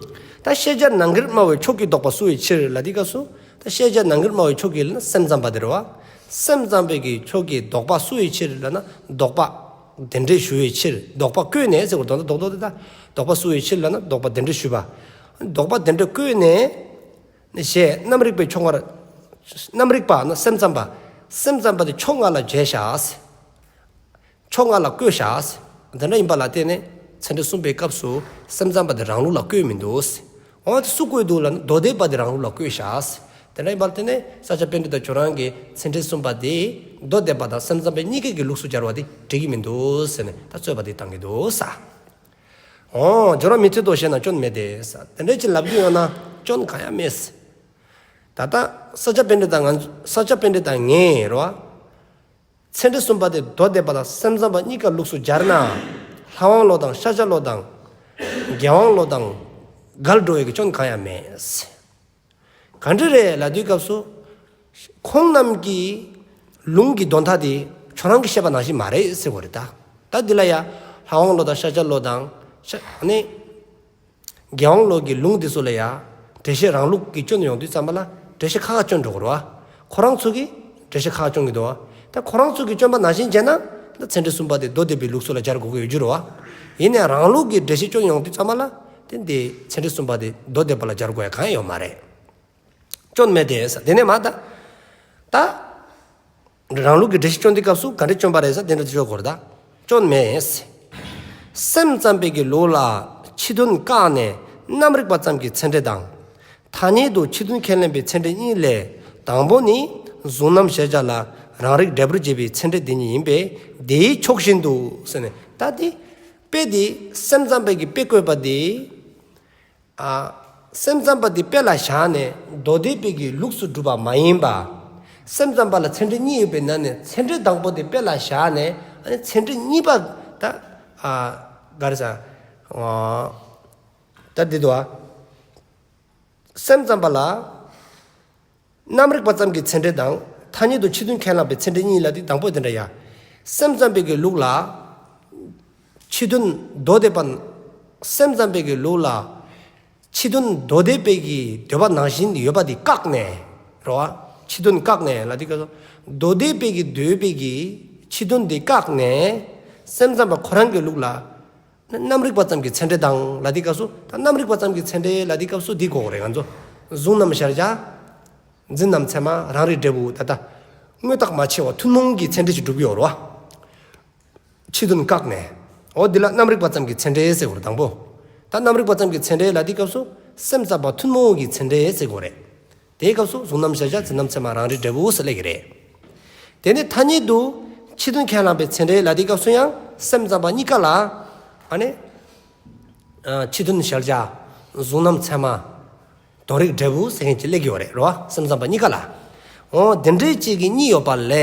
ད་ཤེས་བྱ་ནང་གིར་སྨྲ་བའི་ཕྱོགས་ཀྱི་དོགས་པ་བསུ་བའི་ཕྱིར་ལ་དེའི་སྐབས་སུ། ད་ཤེས་བྱ་ནང་གིར་སྨྲ་བའི་ཕྱོགས་ཀྱི་ལ་ན་སེམས་ཙམ་པ་དེ་རེད་བ། སེམས་ཙམ་པའི་གི་ཕྱོགས་ཀྱི་དོགས་པ་བསུ་བའི་ཕྱིར་ལ་ན་དོགས་པ། དེ་འདྲ་ཞུ་བའི་ཕྱིར། དོགས་པ་བཀོད་ནས་ཟེར་བ་དོན་དག་དོགས་དོགས་དེ་ད། དོགས་པ་བསུ་བའི་ཕྱིར་ལ་ན་དོགས་པ་དེ་འདྲ་ཞུས་པ། དོགས་པ་དེ་འདྲ་བཀོད་ནས། ནི་ཞེས་རྣམ་རིག་པའི་ཕྱོགས་སྔར། རྣམ་རིག་པ་ན་སེམས་ཙམ་པ། སེམས་ཙམ་པ་དེ་ཕྱོགས་སྔ་ལ་བྱས་བཞག། ཕྱོགས་སྔ་ལ་བཀོད་བཞག། དེ་འདྲ་ཡིན་པ་ལ་བརྟེན་ནས་ཚད་འབྲས་གསུམ་པའི་སྐབས་སུ་སེམས་ཙམ་པ་དེ་རང་ལུགས་ལ་བཀོད་མི་འདུག། འོ་དེ་སུ་བཀོད་འདུག་ལབ་ན་མདོ་སྡེ་པ་དེ་རང་ལུགས་ལ་བཀོད་བཞག། དེ་འདྲ་ཡིན་པ་ལ་བརྟེན་ནས་ས་སྐྱ་པཎྜི་ཏ་ཁྱོད་རང་གིས་ཚད་འབྲས་གསུམ་པ་དེ་མདོ་སྡེ་པ་དང་སེམས་ཙམ་པའི་གཉིས་ཀའི་གི་ལུགས་སུ་སྦྱར་བ་དེ་འགྲིག་གི་མི་འདུག་ཟེར་ནས་ད་རྩོད་པ་དེ་བཏང་གི་འདུག་ས། འོ་སྦྱོར་བ་མི་མཐུན་ཏོ་ཞེ་ན་སྐྱོན་མེད་དེ་ས། དེ་འདྲ་ཅིག་ལབ་རྒྱུ་ཡོད་ན་སྐྱོན་གང་ཡང་མེད་ས། ད་ལྟ་ས་སྐྱ་པཎྜི་ཏ་ང་ས་སྐྱ་པཎྜི་ཏ་ངས་རེད་བ། ཚད་འབྲས་གསུམ་པ་དེ་མདོ་སྡེ་པ་དང་སེམས་ཙམ་པ་གཉིས་ཀ་ལུགས་སུ་སྦྱར་ན། ལྷ་ ལྷ་དབང་བློ་དང་ཤཱཀྱ་བློ་དང་རྒྱལ་དབང་བློ་དང་འགལ་འགྲོ་བའི་གི་སྐྱོན་གང་ཡང་མེད། ག་འདྲ་རེད་ལབ་དུས་སྐབས་སུ། ཁོང་རྣམས་ཀྱི་ལུང་གི་དོན་དག་དེ་ཁྱོད་རང་གིས་བཤད་པ་ནང་བཞིན་མ་རེད་ཟེར་དགོས་རེད་ད། ད་འདི་ལ་ཡ་ལྷ་དབང་བློ་དང་ཤཱཀྱ་བློ་དང་ཤ་ནི་རྒྱལ་དབང་བློ་གི་ལུང་འདི་ཚོ་ལ་ཡ་འགྲེལ་བཤད་རང་ལུགས་ཀྱི་སྐྱོན་ཡོང་དུས་ཙམ་པ་ལ་འགྲེལ་བཤད་ཁག་ཁག་སྐྱོན་འགྲོ་དགོས་རེད་བ། ཁོ་རང་ཚོ་གིས་འགྲེལ་བཤད་ཁག་ཁག་སྐྱོན་གྱི་འདུག་བ། ད་ཁོ་རང་ཚོ་གིས་སྐྱོན་པ་ནང་བཞིན་བྱས་ན་ད་ཚད་འབྲས་གསུམ་པ་དེ་མདོ་སྡེ་པའི་ལུགས་སྲོལ་ལ་སྦྱར་དགོས་ཀྱི་ཡོད་རྒྱུ་རེད་བ། ཡིན་ནའི་རང་ལུགས་ཀྱི་འགྲེལ་བཤད་སྐྱོན་ཡོང་དུས་ཙམ་པ་ལ་དེ་འདི་ཚད་འབྲས་གསུམ་པ་དེ་མདོ་སྡེ་པ་ལ་སྦྱར་དགོས་ཡ་གང་ཡང་ཡོད་མ་རེད། སྐྱོན་མེད་དེ་ཟེར། དེ་ནས་མ་ད། ད། རང་ལུགས་ཀྱི་འགྲེལ་བཤད་སྐྱོན་དེ་སྐབས་སུ་ག་འདྲ་སྐྱོན་པ་རེད་ཟེར་དེ་འདྲ་ཤོད་དགོས་རེད་ད། སྐྱོན་མེད་ཟེར། སེམས་ཙམ་པའི་གི་ལུགས་ལ་ཕྱི་དོན་བཀག་ནས་རྣམ་རིག་པ་ཙམ་གྱི་ཚད་འབྲས་དང་། ཐ་སྙད་དུ་ཕྱི་དོན་ཁས་ལེན་པའི་ཚད་འབྲས་གཉིས་ལས་དང་པོ་ནི་གཟུང་རྣམ་གཞལ་བྱ་ལ་རང་རིག་འབྲས་བུར་བྱེད་པའི་ཚད་འབྲས་དེ་ཉིད་ཡིན་པས་དེའི་ཕྱོགས་བཞིན་དུ་ཟེར་ནས་ད་དེ་དཔེ་དེ་སེམས་ཙམ་པའི་གི་དཔེ་བཀོད་པ་དེ། ཨ། སེམས་ཙམ་པ་འདི་དཔེ་ལ་བཞག་ནས་མདོ་སྡེ་པའི་གི་ལུགས་སུ་གྲུབ་པ་མ་ཡིན་པ། སེམས་ཙམ་པ་ལ་ཚད་འབྲས་གཉིས་ཡོད་པའི་ནང་ནས་ཚད་འབྲས་དང་པོ་དེ་དཔེ་ལ་བཞག་ནས་ཨ་ནི་ཚད་འབྲས་གཉིས་པ་ད། ཨ། ག་རེ་ཟ། ཨ། ད་འདི་འདུག་ཨ། སེམས་ཙམ་པ་ལ། རྣམ་རིག་པ་ཙམ་གྱི་ཚད་འབྲས་དང་ཐ་སྙད་དུ་ཕྱི་དོན་ཁས་བླངས་པའི་ཚད་འབྲས་གཉིས་ལ་དེ་དང་པོ་དེ་འདྲ་ཡ། སེམས་ཙམ་པའི་གི་ལུགས་ལ། ཕྱི་དོན་མདོ་སྡེ་པ། སེམས་ཙམ་པའི་གི་ལུགས་ལ། ཕྱི་དོན་མདོ་སྡེ་པའི་གི་འདོད་པ་ནང་བཞིན་ཡོད་པ་དེ་བཀག་ནས། རེད་བ། ཕྱི་དོན་བཀག་ནས་ལ་དེ་ག་མདོ་སྡེ་པའི་གི་འདོད་པའི་གི་ཕྱི་དོན་དེ་བཀག་ནས། སེམས་ཙམ་པ་ཁོ་རང་གི་ལུགས་ལ། རྣམ་རིག་པ་ཙམ་གྱི་ཚད་འབྲས་དང་ལ་དེ་སྐབས་སུ་ད་རྣམ་རིག་པ་ཙམ་གྱི་ཚད་འབྲས་ལ་དེ་སྐབས་སུ་འདི་གོ་དགོས་རེད་ང་ཚོ། གཟུང་རྣམ་གཞལ་བྱ། འཛིན་རྣམ་ཚད་མ་རང་རིག་འབྲས་བུ་ད་ལྟ། དངོས་བཏགས་མ་ཕྱེ་བ་ཐུན་མོང་གི་ཚད་འབྲས་ཅིག་གྲུབ་ཀྱི་ཡོད་རེད་བ། ཕྱི་དོན་བཀག་ནས། འོ་འདི་ལ་རྣམ་རིག་པ་ཙམ་གྱི་ཚད་འབྲས་ཟེར་དགོས་རེད་དང་པོ། ད་རྣམ་རིག་པ་ཙམ་གྱི་ཚད་འབྲས་ལ་དེ་སྐབས་སུ་སེམས་ཙམ་པ་ཐུན་མོང་གི་ཚད་འབྲས་ཟེར་དགོས་རེད། དེའི་སྐབས་སུ་གཟུང་རྣམ་གཞལ་བྱ་འཛིན་རྣམ་ཚད་མ་རང་རིག་འབྲས་བུ་ཟེར་ལེ་གི་རེད། དེ་ནས་ཐ་སྙད་དུ་ཕྱི་དོན་ཁས་བླངས་པའི་ཚད་འབྲས་ལ་དེའི་སྐབས་སུ་ཡང་སེམས་ཙམ་པ་གཉིས་ཀ་ལ། ཨ་ནི། ཨ། ཕྱི་དོན་གཞལ་བྱ། གཟུང་རྣམ་ཚད་མ། དོན་རིག་འབྲས་བུ་ཟེར་མཁན་ཅིག་སླེབས་ཀྱི་ཡོད་རེད་རོ། སེམས་ཙམ་པ་གཉིས་ཀ་ལ། འོ་དེ་འདྲའི་གཅིག་གི་གཉིས་ཡོད་པ་ལས།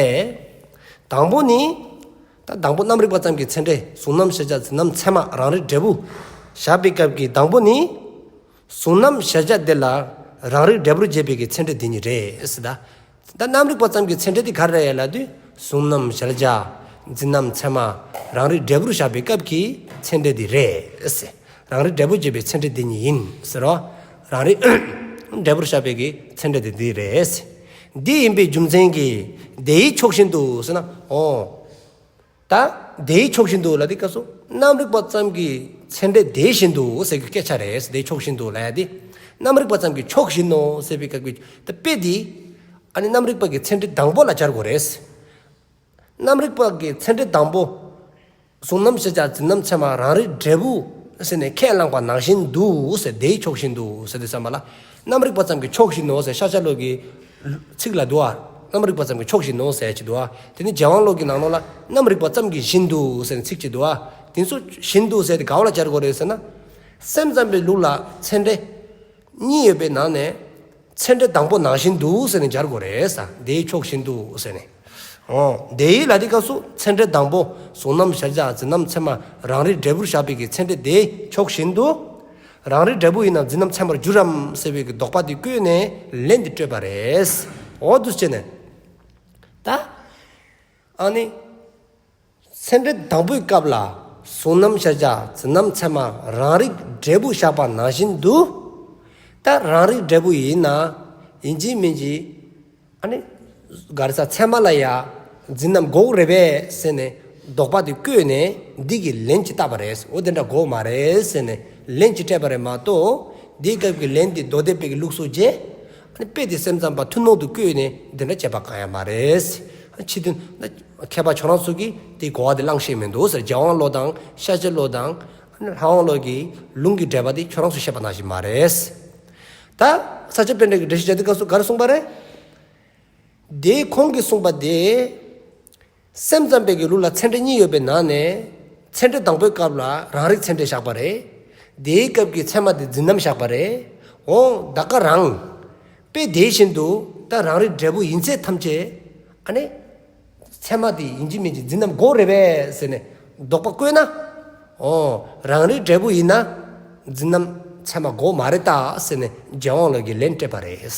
དང་པོ་ནི། ད་དང་པོ་རྣམ་རིག་པ་ཙམ་གྱི་ཚད་འབྲས་གཟུང་རྣམ་གཞལ་བྱ་འཛིན་རྣམ་ཚད་མ་རང་རིག་འབྲས་བུ། བཞག་པའི་སྐབས་ཀྱི་དང་པོ་ནི། གཟུང་རྣམ་གཞལ་བྱ་དེ་ལ་རང་རིག་འབྲས་བུར་བྱེད་པའི་གི་ཚད་འབྲས་དེ་ཉིད་རེད་ཟེར་ད། ད་རྣམ་རིག་པ་ཙམ་གྱི་ཚད་འབྲས་དེ་ག་རེ་རེད་ལབ་དུས་གཟུང་རྣམ་གཞལ་བྱ། འཛིན་རྣམ་ཚད་མ། རང་རིག་འབྲས་བུར་བཞག་པའི་སྐབས་ཀྱི་ཚད་འབྲས་དེ་རེད་ཟེར། རང་རིག་འབྲས་བུར་བྱེད་པའི་ཚད་འབྲས་དེ་ཉིད་ཡིན་ཟེར་རོ། རང་རིག་འབྲས་བུར་བཞག་པའི་གི་ཚད་འབྲས་དེ་དེ་རེད་ཟེར། འདི་ཡིན་པའི་རྒྱུ་མཚན་གྱིས་དེའི་ཕྱོགས་བཞིན་དུ་ཟེར་ན། འོ། ད་དེའི་ཕྱོགས་བཞིན་དུ་ལ་དེ་སྐབས་སུ་རྣམ་རིག་པ་ཙམ་གྱི་ཚད་འབྲས་དེ་བཞིན་དུ་ཟེར་གྱི་སྐད་ཆ་རེད། དེའི་ཕྱོགས་བཞིན་དུ་ལ་ཡ་དེ་རྣམ་རིག་པ་ཙམ་གྱི་ཕྱོགས་བཞིན་ནོ་ཟེར་བའི་སྐབས་ཀྱི་ད་དཔེ་དེ་ཨ་ནི་རྣམ་རིག་པ་གི་ཚད་འབྲས་དང་པོ་ལ་སྦྱར་དགོས་རེད། རྣམ་རིག་པ་གི་ཚད་འབྲས་དང་པོ། གཟུང་རྣམ་གཞལ་བྱ་འཛིན་རྣམ་ཚད་མ་རང་རིག་འབྲས་བུ་ཟེར་ནས་ཁས་བླངས་པ་ནང་བཞིན་དུ་ཟེར་དེའི་ཕྱོགས་བཞིན་དུ་ཟེར་དུས་ཙམ་པ་ལ་རྣམ་རིག་པ་ཙམ་གྱི་ཕྱོགས་བཞིན་ནོ་ཟེར་ཤཱཀྱ་བློ་གི་ཚིག་ལ་འདུག་ཨ། རྣམ་རིག་པ་ཙམ་གྱི་ཕྱོགས་བཞིན་ནོ་ཟེར་ཅིག་འདུག་ཨ། དེ་ནི་རྒྱལ་དབང་བློ་གི་ནང་ལོགས་ལ་རྣམ་རིག་པ་ཙམ་གྱི་བཞིན་དུ་ཟེར་ནས་ཚིག་ཅིག་འདུག་ཨ། དེ་ཚོ་བཞིན་དུ་ཟེར་དེ་ག་བ་ལ་སྦྱར་དགོས་རེད་ཟེར་ན། སེམས་ཙམ་པའི་ལུགས་ལ་ཚད་འབྲས་གཉིས་ཡོད་པའི་ནང་ནས་ཚད་འབྲས་དང་པོ་ནང་བཞིན་དུ་ཟེར་ནས་སྦྱར་དགོས་རེད་ས། དེའི་ཕྱོགས་བཞིན་དུ་ཟེར་ནས། འོ། དེའི་ལ་དེ་སྐབས་སུ་ཚད་འབྲས་དང་པོ་གཟུང་རྣམ་གཞལ་བྱ་འཛིན་རྣམ་ཚད་མ་རང་རིག་འབྲས་བུར་བཞག་པའི་གི་ཚད་འབྲས་དེའི་ཕྱོགས་བཞིན་དུ། རང་རིག་འབྲས་བུ་ཡིན་ན་འཛིན་རྣམ་ཚད་མར་འགྱུར་རམ་ཟེར་བའི་གི་དོགས་པ་དེ་བཀོད་ནས་ལན་དེ་སྤྲོད་པ་རེད། འོ་འདུག་སེ་བྱས་ནས། ད། ཨ་ནི། ཚད་འབྲས་དང་པོའི་སྐབས་ལ་གཟུང་རྣམ་གཞལ་བྱ་འཛིན་རྣམ་ཚད་མ་རང་རིག་འབྲས་བུ་བཞག་པ་ནང་བཞིན་དུ། ད་རང་རིག་འབྲས་བུ་ཡིན་ན་ཡིན་གཅིག་མིན་གཅིག་ཨ་ནི་ག་རེ་ཟ་ཚད་མ་ལ་ཡ་འཛིན་རྣམ་དགོས་རེད་པས་ཟེར་ནས་དོགས་པ་དེ་བཀོད་ནས་འདི་གི་ལན་ཅིག་བཏབ་པ་རེད། འོ་དེ་འདྲ་དགོས་མ་རེད་ཟེར་ནས་ལན་ཅིག་སྤྲད་པ་རེད་མ་གཏོགས་འདིའི་སྐབས་ཀྱི་ལན་འདི་མདོ་སྡེ་པའི་གི་ལུགས་སུ་བྱས། ཨ་ནི་དཔེ་དེ་སེམས་ཙམ་པ་ཐུན་མོང་དུ་བཀོད་ནས་འདི་འདྲ་བྱས་པ་གང་ཡང་མ་རེད། ཕྱི་དོན་ན་མཁས་པ་ཁྱོད་རང་ཚོ་གིས་དེ་གོ་བ་དེ་བླངས་ཤེས་མི་འདུག་ཟེར། རྒྱལ་དབང་བློ་དང་ཤཱཀྱ་བློ་དང་ཨ་ནི་ལྷ་དབང་བློ་གི་ལུང་གི་འགྲེལ་པ་དེ་ཁྱོད་རང་ཚོས་བཤད་པ་ནང་བཞིན་མ་རེད། ད་ས་སྐྱ་པཎྜི་ཏ་གི་འགྲེལ་བཤད་བྱ་དུས་སྐབས་སུ་ག་རེ་གསུངས་པ་རེད། དེ་ཁོང་གིས་གསུངས་པ་དེ། སེམས་ཙམ་པའི་གི་ལུགས་ལ་ཚད་འབྲས་གཉིས་ཡོད་པའི་ནང་ནས། ཚད་འབྲས་དང་པོའི་སྐབས་ལ་རང་རིག་ཚད་འབྲས་བཞག་པ་རེད། དེའི་སྐབས་ཀྱི་ཚད་མ་དེ་འཛིན་རྣམ་བཞག་པ་རེད། འོ་ད་ག་རང་། དཔེ་དེ་བཞིན་དུ་ད་རང་རིག་འབྲས་བུ་ཡིན་ཚད་ཐམས་ཅད། ཨ་ནི། ཚད་མ་དེ་ཡིན་གཅིག་མིན་གཅིག་འཛིན་རྣམ་དགོས་རེད་པས་ཟེར་ནས་དོགས་པ་བཀོད་ན། ཨོ། རང་རིག་འབྲས་བུ་ཡིན་ན། འཛིན་རྣམ་ཚད་མ་དགོས་མ་རེད་ད་ཟེར་ནས་རྒྱལ་དབང་བློ་གིས་ལན་སྤྲད་པ་རེད།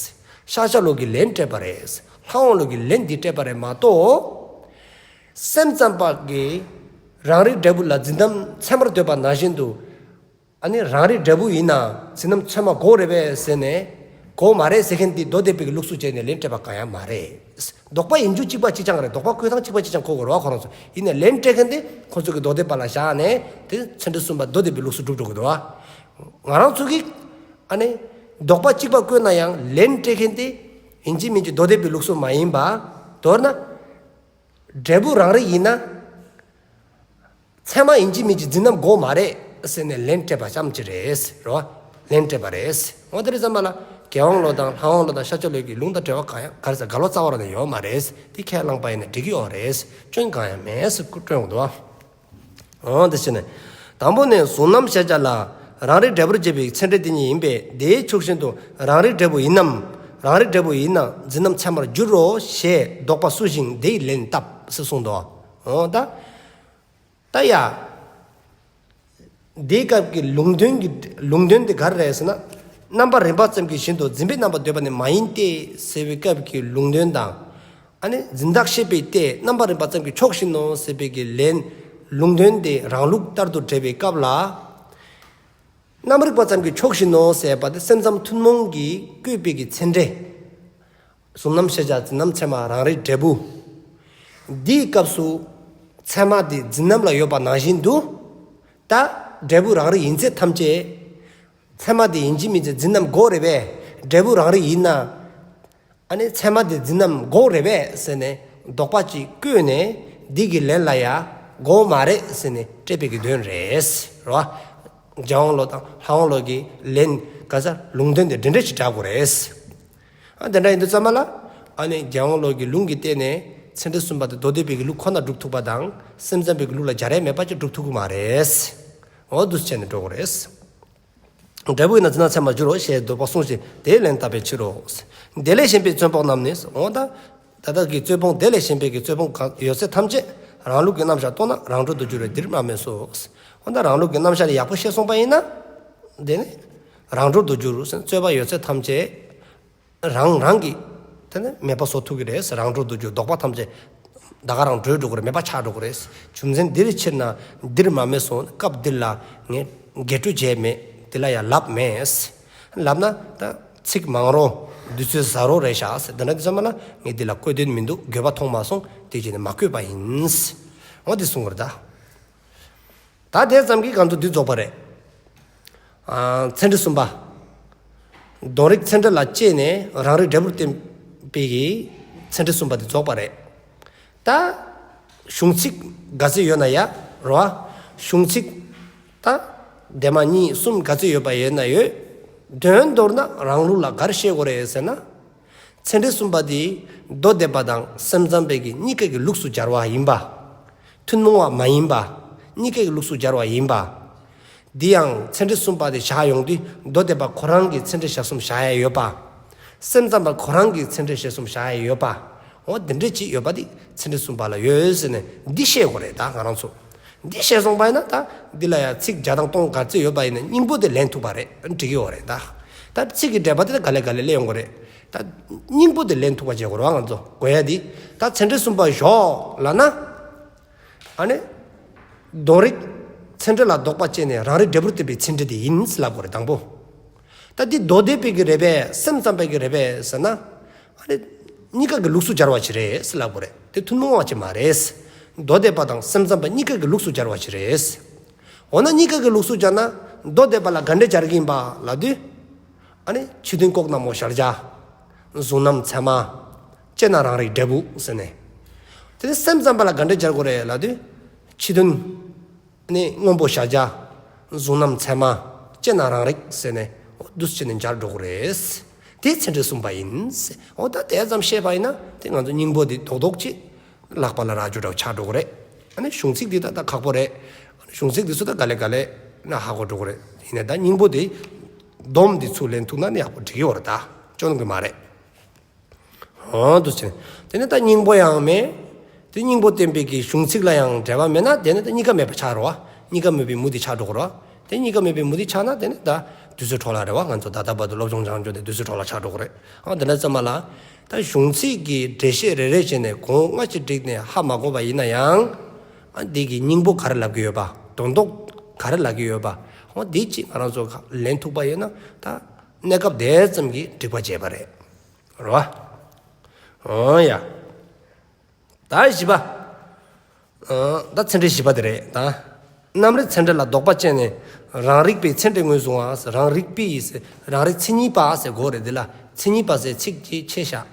ཤཱཀྱ་བློ་གིས་ལན་སྤྲད་པ་རེད། ལྷ་དབང་བློ་གིས་ལན་འདི་སྤྲད་པ་རེད་མ་གཏོགས། སེམས་ཙམ་པ་གིས་རང་རིག་འབྲས་བུ་ལ་འཛིན་རྣམ་ཚད་མར་འདོད་པ་ནང་བཞིན་དུ། ཨ་ནི་རང་རིག་འབྲས་བུ་ཡིན་ན་འཛིན་རྣམ་ཚད་མ་དགོས་རེད་པས་ཟེར་ནས། དགོས་མ་རེད་ཟེར་མཁན་འདི་མདོ་སྡེ་པའི་ལུགས་སུ་བྱས་ནས་ལན་སྤྲད་པ་གང་ཡང་མ་རེད། ལྡོག་པ་ཡིན་རྒྱུ་གཅིག་པ་གཅིག་རྐྱང་རེད། ལྡོག་པ་བཀོད་སྟངས་གཅིག་པ་གཅིག་རྐྱང་བཀོད་དགོས་རེད་བ་ཁོ་རང་ཚོ། ཡིན་ནའི་ལན་སྤྲད་མཁན་དེ་ཁོ་ཚོ་གི་མདོ་སྡེ་པ་ལ་བཞག་ནས་དེ་ཚད་འབྲས་གསུམ་པ་མདོ་སྡེ་པའི་ལུགས་སུ་སྒྲུབ་འགྲོ་གི་འདུག་བ། ང་རང་ཚོ་གིས་ཨ་ནི་ལྡོག་པ་གཅིག་པ་བཀོད་ན་ཡང་ལན་སྤྲད་མཁན་དེ་ཡིན་གཅིག་མིན་གཅིག་མདོ་སྡེ་པའི་ལུགས་སུ་མ་ཡིན་པ། མདོར་ན། འབྲས་བུ་རང་རིག་ཡིན་ན། ཚད་མ་ཡིན་གཅིག་མིན་གཅིག་འཛིན་རྣམ་དགོས་མ་རེད་ཟེར་ནས་ལན་སྤྲད་པ་ཙམ་ཅིག་རེད་རོ། ལན་སྤྲད་པ་རེད། འོ་དེ་རེད་ཙམ་པ་ལ་རྒྱལ་དབང་བློ་དང་ལྷ་དབང་བློ་དང་ཤཱཀྱ་བློ་གི་ལུང་དང་འབྲེལ་བ་གང་ཡང་ག་རེ་ཟེར་འགལ་བ་རྩ་བ་རང་ནས་ཡོད་མ་རེད། དེ་ཁས་བླངས་པ་ཡིན་ན་འགྲིག་གི་ཡོད་རེད། སྐྱོན་གང་ཡང་མེད་ཟེར་སྐུ་སྟོན་འདུག་འོ་དེ་བྱས་ནས། དང་པོ་ནས་གཟུང་རྣམ་ཤེས་བྱ་ལ་རང་རིག་འབྲས་བུར་བྱེད་པའི་ཚད་འབྲས་དེ་ཉིད་ཡིན་པས་དེའི་ཕྱོགས་བཞིན་དུ་རང་རིག་འབྲས་བུ་ཡིན་ནམ། རང་རིག་འབྲས་བུ་ཡིན་ན་འཛིན་རྣམ་ཚད་མར་འགྱུར་རོ་ཞེས་ལྡོག་པ་སུ་ཞིག་དེའི་ལན་བཏབ་ཟེར་གསུངས་འདུག་འོ་ད། ད་ཡ། དེའི་སྐབས་ཀྱི་ལུང་དོན་གྱི་ལུང་དོན་དེ་ག་རེ་རེད་ཟེར་ན། རྣམ་པར་རིག་པ་ཙམ་གྱི་བཞིན་དུ་འཛིན་པའི་རྣམ་པར་འདོད་པ་ནི་མ་ཡིན་ཏེ་ཟེར་བའི་སྐབས་ཀྱི་ལུང་དོན་དང་། ཨ་ནི་འཛིན་བདག་ཤེས་པའི་སྟེ་རྣམ་པར་རིག་པ་ཙམ་གྱི་ཕྱོགས་བཞིན་ནོ་ཟེར་བའི་གི་ལན་ལུང་དོན་དེ་རང་ལུགས་ལྟར་དུ་འགྲེལ་བའི་སྐབས་ལ། རྣམ་རིག་པ་ཙམ་གྱི་ཕྱོགས་བཞིན་ནོ་ཟེར་བ་དེ་སེམས་ཙམ་ཐུན་མོང་གིས་བཀོད་པའི་གི་ཚད་འབྲས། གཟུང་རྣམ་ཤེས་བྱ་འཛིན་རྣམ་ཚད་མ་རང་རིག་འབྲས་བུ། འདིའི་སྐབས་སུ་ཚད་མ་དེ་འཛིན་རྣམ་ལ་ཡོད་པ་ནང་བཞིན་དུ། ད་འབྲས་བུ་རང་རིག་ཡིན་ཚད་ཐམས་ཅད། ཚད་མ་དེ་ཡིན་གཅིག་མིན་གཅིག་འཛིན་རྣམ་དགོས་རེད་པས། འབྲས་བུ་རང་རིག་ཡིན་ན། ཨ་ནི་ཚད་མ་དེ་འཛིན་རྣམ་དགོས་རེད་པས་ཟེར་ནས་ལྡོག་པ་གཅིག་བཀོད་ནས་འདི་གི་ལན་ལ་ཡ་དགོས་མ་རེད་ཟེར་ནས་སྤྲད་པའི་གི་དོན་རེད་རོ། རྒྱལ་དབང་བློ་དང་ལྷ་དབང་བློ་གི་ལན་ག་ས་ལུང་དོན་དེ་འདི་འདྲ་ཞིག་འདྲ་དགོས་རེད། ཨ་དེ་འདྲ་ཡིན་དུས་ཙམ་པ་ལ་ཨ་ནི་རྒྱལ་དབང་བློ་གི་ལུང་གི་སྟེང་ནས་ཚད་འབྲས་གསུམ་པ་དེ་མདོ་སྡེ་པའི་གི་ལུགས་ཁོ་ན་སྒྲུབ་ཐུབ་པ་དང་སེམས་ཙམ་པའི་གི་ལུགས་ལ་སྦྱར་ཡ་མེད་པ་ཅིག་སྒྲུབ་ཐུབ་ཀྱི་མ་རེད། འོ་འདུག་བྱས་ནས་འགྲོ་དགོས་རེད། འབྲས་བུ་ཡིན་ན་འཛིན་རྣམ་ཚད་མར་འགྱུར་རོ་ཞེས་ལྡོག་པ་གསུངས་ཤིང་དེའི་ལན་བཏབ་པའི་ཕྱིར་རོ། དེ་ལས་གཞན་པའི་རྩོད་སྤོང་རྣམས་ནི། འོ་ད། ད་ལྟ་གི་རྩོད་སྤོང་དེ་ལས་གཞན་པའི་གི་རྩོད་སྤོང་གང་ཡོད་ཚད་ཐམས་ཅད་རང་ལུགས་ཀྱི་རྣམ་གཞག་རྟོགས་ན་རང་གྲོལ་དུ་འགྱུར་བས་འདིར་སྨྲ་མེད་སོ། འོ་ད་རང་ལུགས་ཀྱི་རྣམ་གཞག་ལ་ཡག་པོ་ཤེས་སོང་པ་ཡིན་ན། དེ་ནི་རང་གྲོལ་དུ་འགྱུར་ཟེར་རྩོད་པ་ཡོད་ཚད་ཐམས་ཅད་རང་རང་གིས་དེ་ནི་མེད་པ་བཟོ་ཐུབ་ཀྱི་རེད། རང་གྲོལ་དུ་འགྱུར། ལྡོག་པ་ཐམས་ཅད་ད་ག་རང་གྲོལ་འགྲོ་གི་རེད། མེད་པ་ཆགས་འགྲོ་གི་རེད། རྒྱུ་མཚན་འདིར་ཕྱིར་ན་འདིར་སྨྲ་མེད་སོ། སྐབས་འདི་ལ་ངས་འགལ་འཁྲུལ་བྱས་མེད། འདི་ལ་ཡང་ལབ་མེད། ལབ་ན་ད་ཚིག་མང་རུང་དུས་ཚོད་ཟ་རུང་རེད་ཤག་ཟེར། དེ་འདྲ་དུས་ཙམ་པ་ལ་ངས་འདི་ལ་བཀོད་དོན་མི་འདུག། དགོས་པ་མཐོང་མ་སོང་། དེ་བྱས་ནས་མ་བཀོད་པ་ཡིན། འོ་འདི་གསུང་གི་རེད་ད། ད་དེ་ཙམ་གྱིས་ང་ཚོ་འདི་རྫོགས་པ་རེད། ཨ་ཚད་འབྲས་གསུམ་པ། དོན་རིག་ཚད་འབྲས་ལ་དཔྱད་ནས་རང་རིག་འབྲས་བུར་བསྟན་པའི་གི་ཚད་འབྲས་གསུམ་པ་འདི་རྫོགས་པ་རེད། ད་གཞུང་ཚིག་ག་ཚོད་ཡོད་ན་ཡ་རོ། གཞུང་ཚིག་ད་དེ་མ་གཉིས་གསུམ་ག་ཚོད་ཡོད་པ་ཡོད་ན་ཡོད། དོན་མདོར་ན་རང་ལུགས་ལ་ག་རེ་བཤད་དགོས་རེད་ཟེར་ན། ཚད་འབྲས་གསུམ་པ་དེ་མདོ་སྡེ་པ་དང་སེམས་ཙམ་པའི་གི་གཉིས་ཀ་གི་ལུགས་སུ་སྦྱར་བ་ཡིན་པ། ཐུན་མོང་བ་མ་ཡིན་པ། གཉིས་ཀ་གི་ལུགས་སུ་སྦྱར་བ་ཡིན་པ། འདི་ཡང་ཚད་འབྲས་གསུམ་པ་དེ་བཞག་ཡོང་དུས་མདོ་སྡེ་པ་ཁོ་རང་གི་ཚད་འབྲས་གཞལ་གསུམ་བཞག་ཡ་ཡོད་པ། སེམས་ཙམ་པ་ཁོ་རང་གི་ཚད་འབྲས་གཞལ་གསུམ་བཞག་ཡ་ཡོད་པ། འོ་འདི་འདྲ་ཅིག་ཡོད་པ་དེ་ཚད་འབྲས་གསུམ་པ་ལ་ཡོད་ཟེར་ནས་འདི་བཤད་དགོས་རེད་ད་ང་རང་ཚོ། འདི་བཤད་སོང་པ་ཡིན་ན་ད་འདི་ལ་ཡང་ཚིག་བརྒྱ་དང་སྟོང་ག་ཚོད་ཡོད་པ་ཡིན་ན་སྙིང་པོ་དེ་ལེན་ཐུབ་པ་རེད། འགྲིག་གི་ཡོད་རེད་ད། ད་ཚིག་གི་འགྲེལ་པ་དེ་ད་ག་ལེ་ག་ལེ་ལེན་ཡོང་གི་རེད། ད་སྙིང་པོ་དེ་ལེན་ཐུབ་པ་བྱེད་དགོས་རེད་བ་ང་ཚོ་དགོས་ཡ་དེ། ད་ཚད་འབྲས་གསུམ་པ་ཞོག་ལབ་ན། ཨ་ནི། དོན་རིག་ཚད་འབྲས་ལ་ལྡོག་པ་དཔྱད་ནས་རང་རིག་འབྲས་བུར་བསྟན་པའི་ཚད་འབྲས་དེ་ཡིན་ཟེར་ལབ་དགོས་རེད་དང་པོ། ད་འདི་མདོ་སྡེ་པའི་གི་རེད་པས་སེམས་ཙམ་པའི་གི་རེད་པས་ཟེར་ན། ཨ་ནི། གཉིས་ཀ་གི་ལུགས་སུ་སྦྱར་བ་ཅིག་རེད་ཟེར་ལབ་དགོས་རེད། དེ་ཐུན་མོང་བ་ཅིག་མ་རེད། མདོ་སྡེ་པ་དང་སེམས་ཙམ་པ་གཉིས་ཀ་གི་ལུགས་སུ་སྦྱར་བ་ཅིག་རེད། འོ་ན་གཉིས་ཀ་གི་ལུགས་སུ་སྦྱར་ན་མདོ་སྡེ་པ་ལ་ག་འདྲ་སྦྱར་གྱི་ཡིན་པ་ལབ་དུས། ཨ་ནི་ཕྱི་དོན་ལྐོག་ན་མོ་གཞལ་བྱ། གཟུང་རྣམ་ཚད་མ། དཔྱད་ན་རང་རིག་འབྲས་བུ་ཟེར་ནས། དེ་ནི་སེམས་ཙམ་པ་ལ་ག་འདྲ་སྦྱར་དགོས་རེད་ལབ་དུས། ཕྱི་དོན། ནི་སྔོན་པོ་གཞལ་བྱ། གཟུང་རྣམ་ཚད་མ། དཔྱད་ན་རང་རིག་ཟེར་ནས། འོ་འདུག་སེ་བྱས་ནས་སྦྱར་འགྲོ་གི་རེད། དེ་ཚད་འབྲས་གསུམ་པ་ཡིན། འོ་ད་དེ་ཙམ་ཤེས་པ་ཡིན་ན་དེ་ང་ཚོ་སྙིང་པོ་དེ་རྡོག་རྡོག་ཅིག་ལག་པ་ལ་རག་རྒྱུ་འདྲ་བོ་ཆགས་འགྲོ་གི་རེད། ཨ་ནི་གཞུང་ཚིག་འདི་ད་ད་ཁག་པོ་རེད། གཞུང་ཚིག་འདི་ཚོ་ད་ག་ལེ་ག་ལེ་ན་ཧ་གོ་འགྲོ་གི་རེད། ཡིན་ནའི་ད་སྙིང་པོ་དེ་སྡོམ་འདི་ཚུར་ལེན་ཐུབ་ན་ནི་ཡག་པོ་འགྲིག་གི་ཡོད་རེད་ད། སྐྱོན་གི་མ་རེད། འོ་འདུག་སེ་བྱས། དེ་ནས་ད་སྙིང་པོ་ཡང་མེད། དེ་སྙིང་པོ་བསྟན་པའི་གི་གཞུང་ཚིག་ལ་ཡང་འབྲེལ་བ་མེད་ན་དེ་ནི་ད་གཉིས་ཀ་མེད་པ་ཆགས་རེད་བ། གཉིས་ཀ་མེད་པའི་མུ་སྟེགས་ཆགས་འགྲོ་གི་རེད་བ། དེ་གཉིས་ཀ་མེད་པའི་མུ་སྟེགས་ཆགས་ན་དེ་ནི་ད་དུས་ཚོད་འཕྲོ་བརླག་རེད་བ། ང་ཚོ་ད་ལྟ་བར་དུ་སློབ་སྦྱོང་སྦྱང་རྒྱུ་དེ་དུས་ཚོད་འཕྲོ་བརླག་ཆགས་འགྲོ་གི་རེད། ཨ་དེ་འདྲ་ཙམ་མ་ལ། ད་གཞུང་ཚིག་གི་འགྲེལ་བཤད་རེ་རེ་བྱས་ནས་གོང་སྔ་ཕྱི་བསྒྲིགས་ནས་ཧ་མ་གོ་བ་ཡིན་ན་ཡང་། ཨ་འདི་གི་སྙིང་པོ་ག་རེ་ལབ་ཀྱི་ཡོད་པ། དོན་ལྡོག་ག་རེ་ལབ་ཀྱི་ཡོད་པ། འོ་འདི་གཅིག་ང་རང་ཚོ་ལེན་ཐུབ་པ་ཡིན་ན་ད་གནས་སྐབས་དེ་ཙམ་གྱིས་འགྲིག་པ་བྱས་པ་རེད། རེད་བ། འོ་ཡ། ད་བཞི་པ། ཨ་ད་ཚད་འབྲས་བཞི་པ་དེ་རེད་ད། རྣམ་རིག་ཚད་འབྲས་ལ་ལྡོག་པ་བཅད་ནས་རང་རིག་པའི་ཚད་འབྲས་ངོས་བཟུང་བ། རང་རིག་པའི་ཟེར་རང་རིག་མཚན་ཉིད་པ་ཟེར་གོ་རེད། འདི་ལ་མཚན་ཉིད་པ་ཟེར་ཚིག་གཅིག་ཆད་བཞག།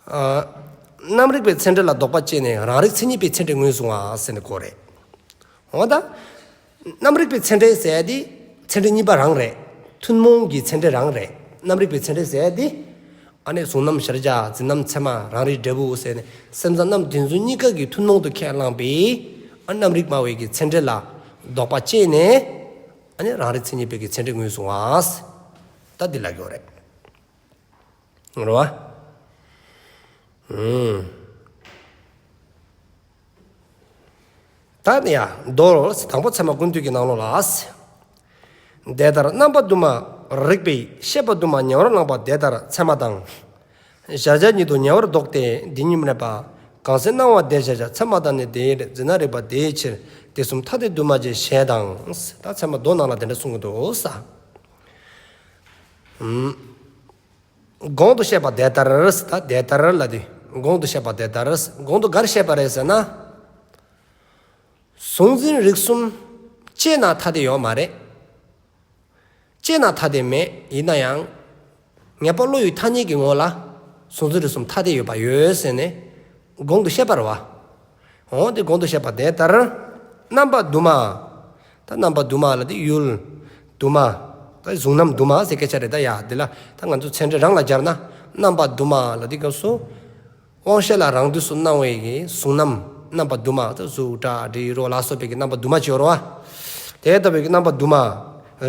ཨ་རྣམ་རིག་པའི་ཚད་འབྲས་ལ་ལྡོག་པ་བཅད་ནས་རང་རིག་མཚན་ཉིད་པའི་ཚད་འབྲས་ངོས་བཟུང་བ་ཟེར་ནས་གོ་རེད། འོ་ད། རྣམ་རིག་པའི་ཚད་འབྲས་ཟེར་ཡ་དེ་ཚད་འབྲས་གཉིས་པ་རང་རེད། ཐུན་མོང་གི་ཚད་འབྲས་རང་རེད། རྣམ་རིག་པའི་ཚད་འབྲས་ཟེར་ཡ་དེ། ཨ་ནི་གཟུང་རྣམ་གཞལ་བྱ། འཛིན་རྣམ་ཚད་མ། རང་རིག་འབྲས་བུ་ཟེར་ནས་སེམས་ཙམ་རྣམ་བདེན་རྫུན་གཉིས་ཀ་གི་ཐུན་མོང་དུ་ཁས་བླངས་པའི་ཨ་རྣམ་རིག་སྨྲ་བའི་གི་ཚད་འབྲས་ལ་ལྡོག་པ་བཅད་ནས། ཨ་ནི་རང་རིག་མཚན་ཉིད་པའི་གི་ཚད་འབྲས་ངོས་བཟུང་བ། ད་འདི་ལ་གོ་རེད། རེད་བ། ཨུམ། ད་ནི་ཡ་མདོར་དང་པོ་ཚད་མ་ཀུན་བཏུས་ཀྱི་ནང་ལོགས་ལ། དེ་ལྟར་རྣམ་པ་དུ་མ་རིག་པའི་ཤེས་པ་དུ་མ་ཉེ་བར་བླངས་པ་དེ་ལྟར་ཚད་མ་དང་། གཞལ་བྱ་ཉིད་དུ་ཉེ་བར་ལྡོག་སྟེ་འདི་ཉིད་མེད་པ། གང་ཚེ་སྣང་བ་དེ་གཞལ་བྱ་ཚད་མ་དང་ནི་དེའི་འབྲས་འཛིན་རྣམ་རིག་པ་དེའི་ཕྱིར་དེ་གསུམ་ཐ་དད་དུ་མ་བྱེད་ཞེས་དང་། ད་ཚད་མ་མདོ་ནང་ལ་དེ་འདྲ་གསུང་གི་འདུག་ས། ཨུམ། གོང་དུ་བཤད་པ་དེ་ལྟར་ཟེར། ད་དེ་ལྟར་ལ་དེ་གོང་དུ་བཤད་པ་དེ་ལྟར་ཟེར། གོང་དུ་ག་རེ་བཤད་པ་རེད་ཟེར་ན། གཟུང་འཛིན་རིག་གསུམ་དཔྱད་ན་ཐ་དད་ཡོད་མ་རེད། དཔྱད་ན་ཐ་དད་མེད། ཡིན་ན་ཡང་ངེས་པ་བློ་ཡི་ཐ་སྙད་ཀྱི་ངོ་ལ་གཟུང་འཛིན་རིག་གསུམ་ཐ་དད་ཡོད་པ་ཡོད་ཟེར་ནས་གོང་དུ་བཤད་པ་རེད་བ། འོ་དེ་གོང་དུ་བཤད་པ་དེ་ལྟར་རྣམ་པ་དུ་མ། ད་རྣམ་པ་དུ་མ་ལ་དེ་ཡུལ་དུ་མ། ད་གཟུང་རྣམ་དུ་མ་ཟེར་སྐད་ཆ་རེད། ད་ཡ་དེ་ལ་ད་ང་ཚོ་ཚད་འབྲས་རང་ལ་སྦྱར་ན་རྣམ་པ་དུ་མ་ལ་དེ་སྐབས་སུ། དབང་ཤེས་ལ་རང་དུས་སུ་སྣང་བའི་གི་གཟུང་རྣམ་རྣམ་པ་དུ་མ། ད་གཟུགས་སྒྲ་དྲི་རོ་ལ་སོགས་པའི་གི་རྣམ་པ་དུ་མ་ཅིག་ཡོད་རེད་བ། དེ་ལྟ་བུའི་གི་རྣམ་པ་དུ་མ།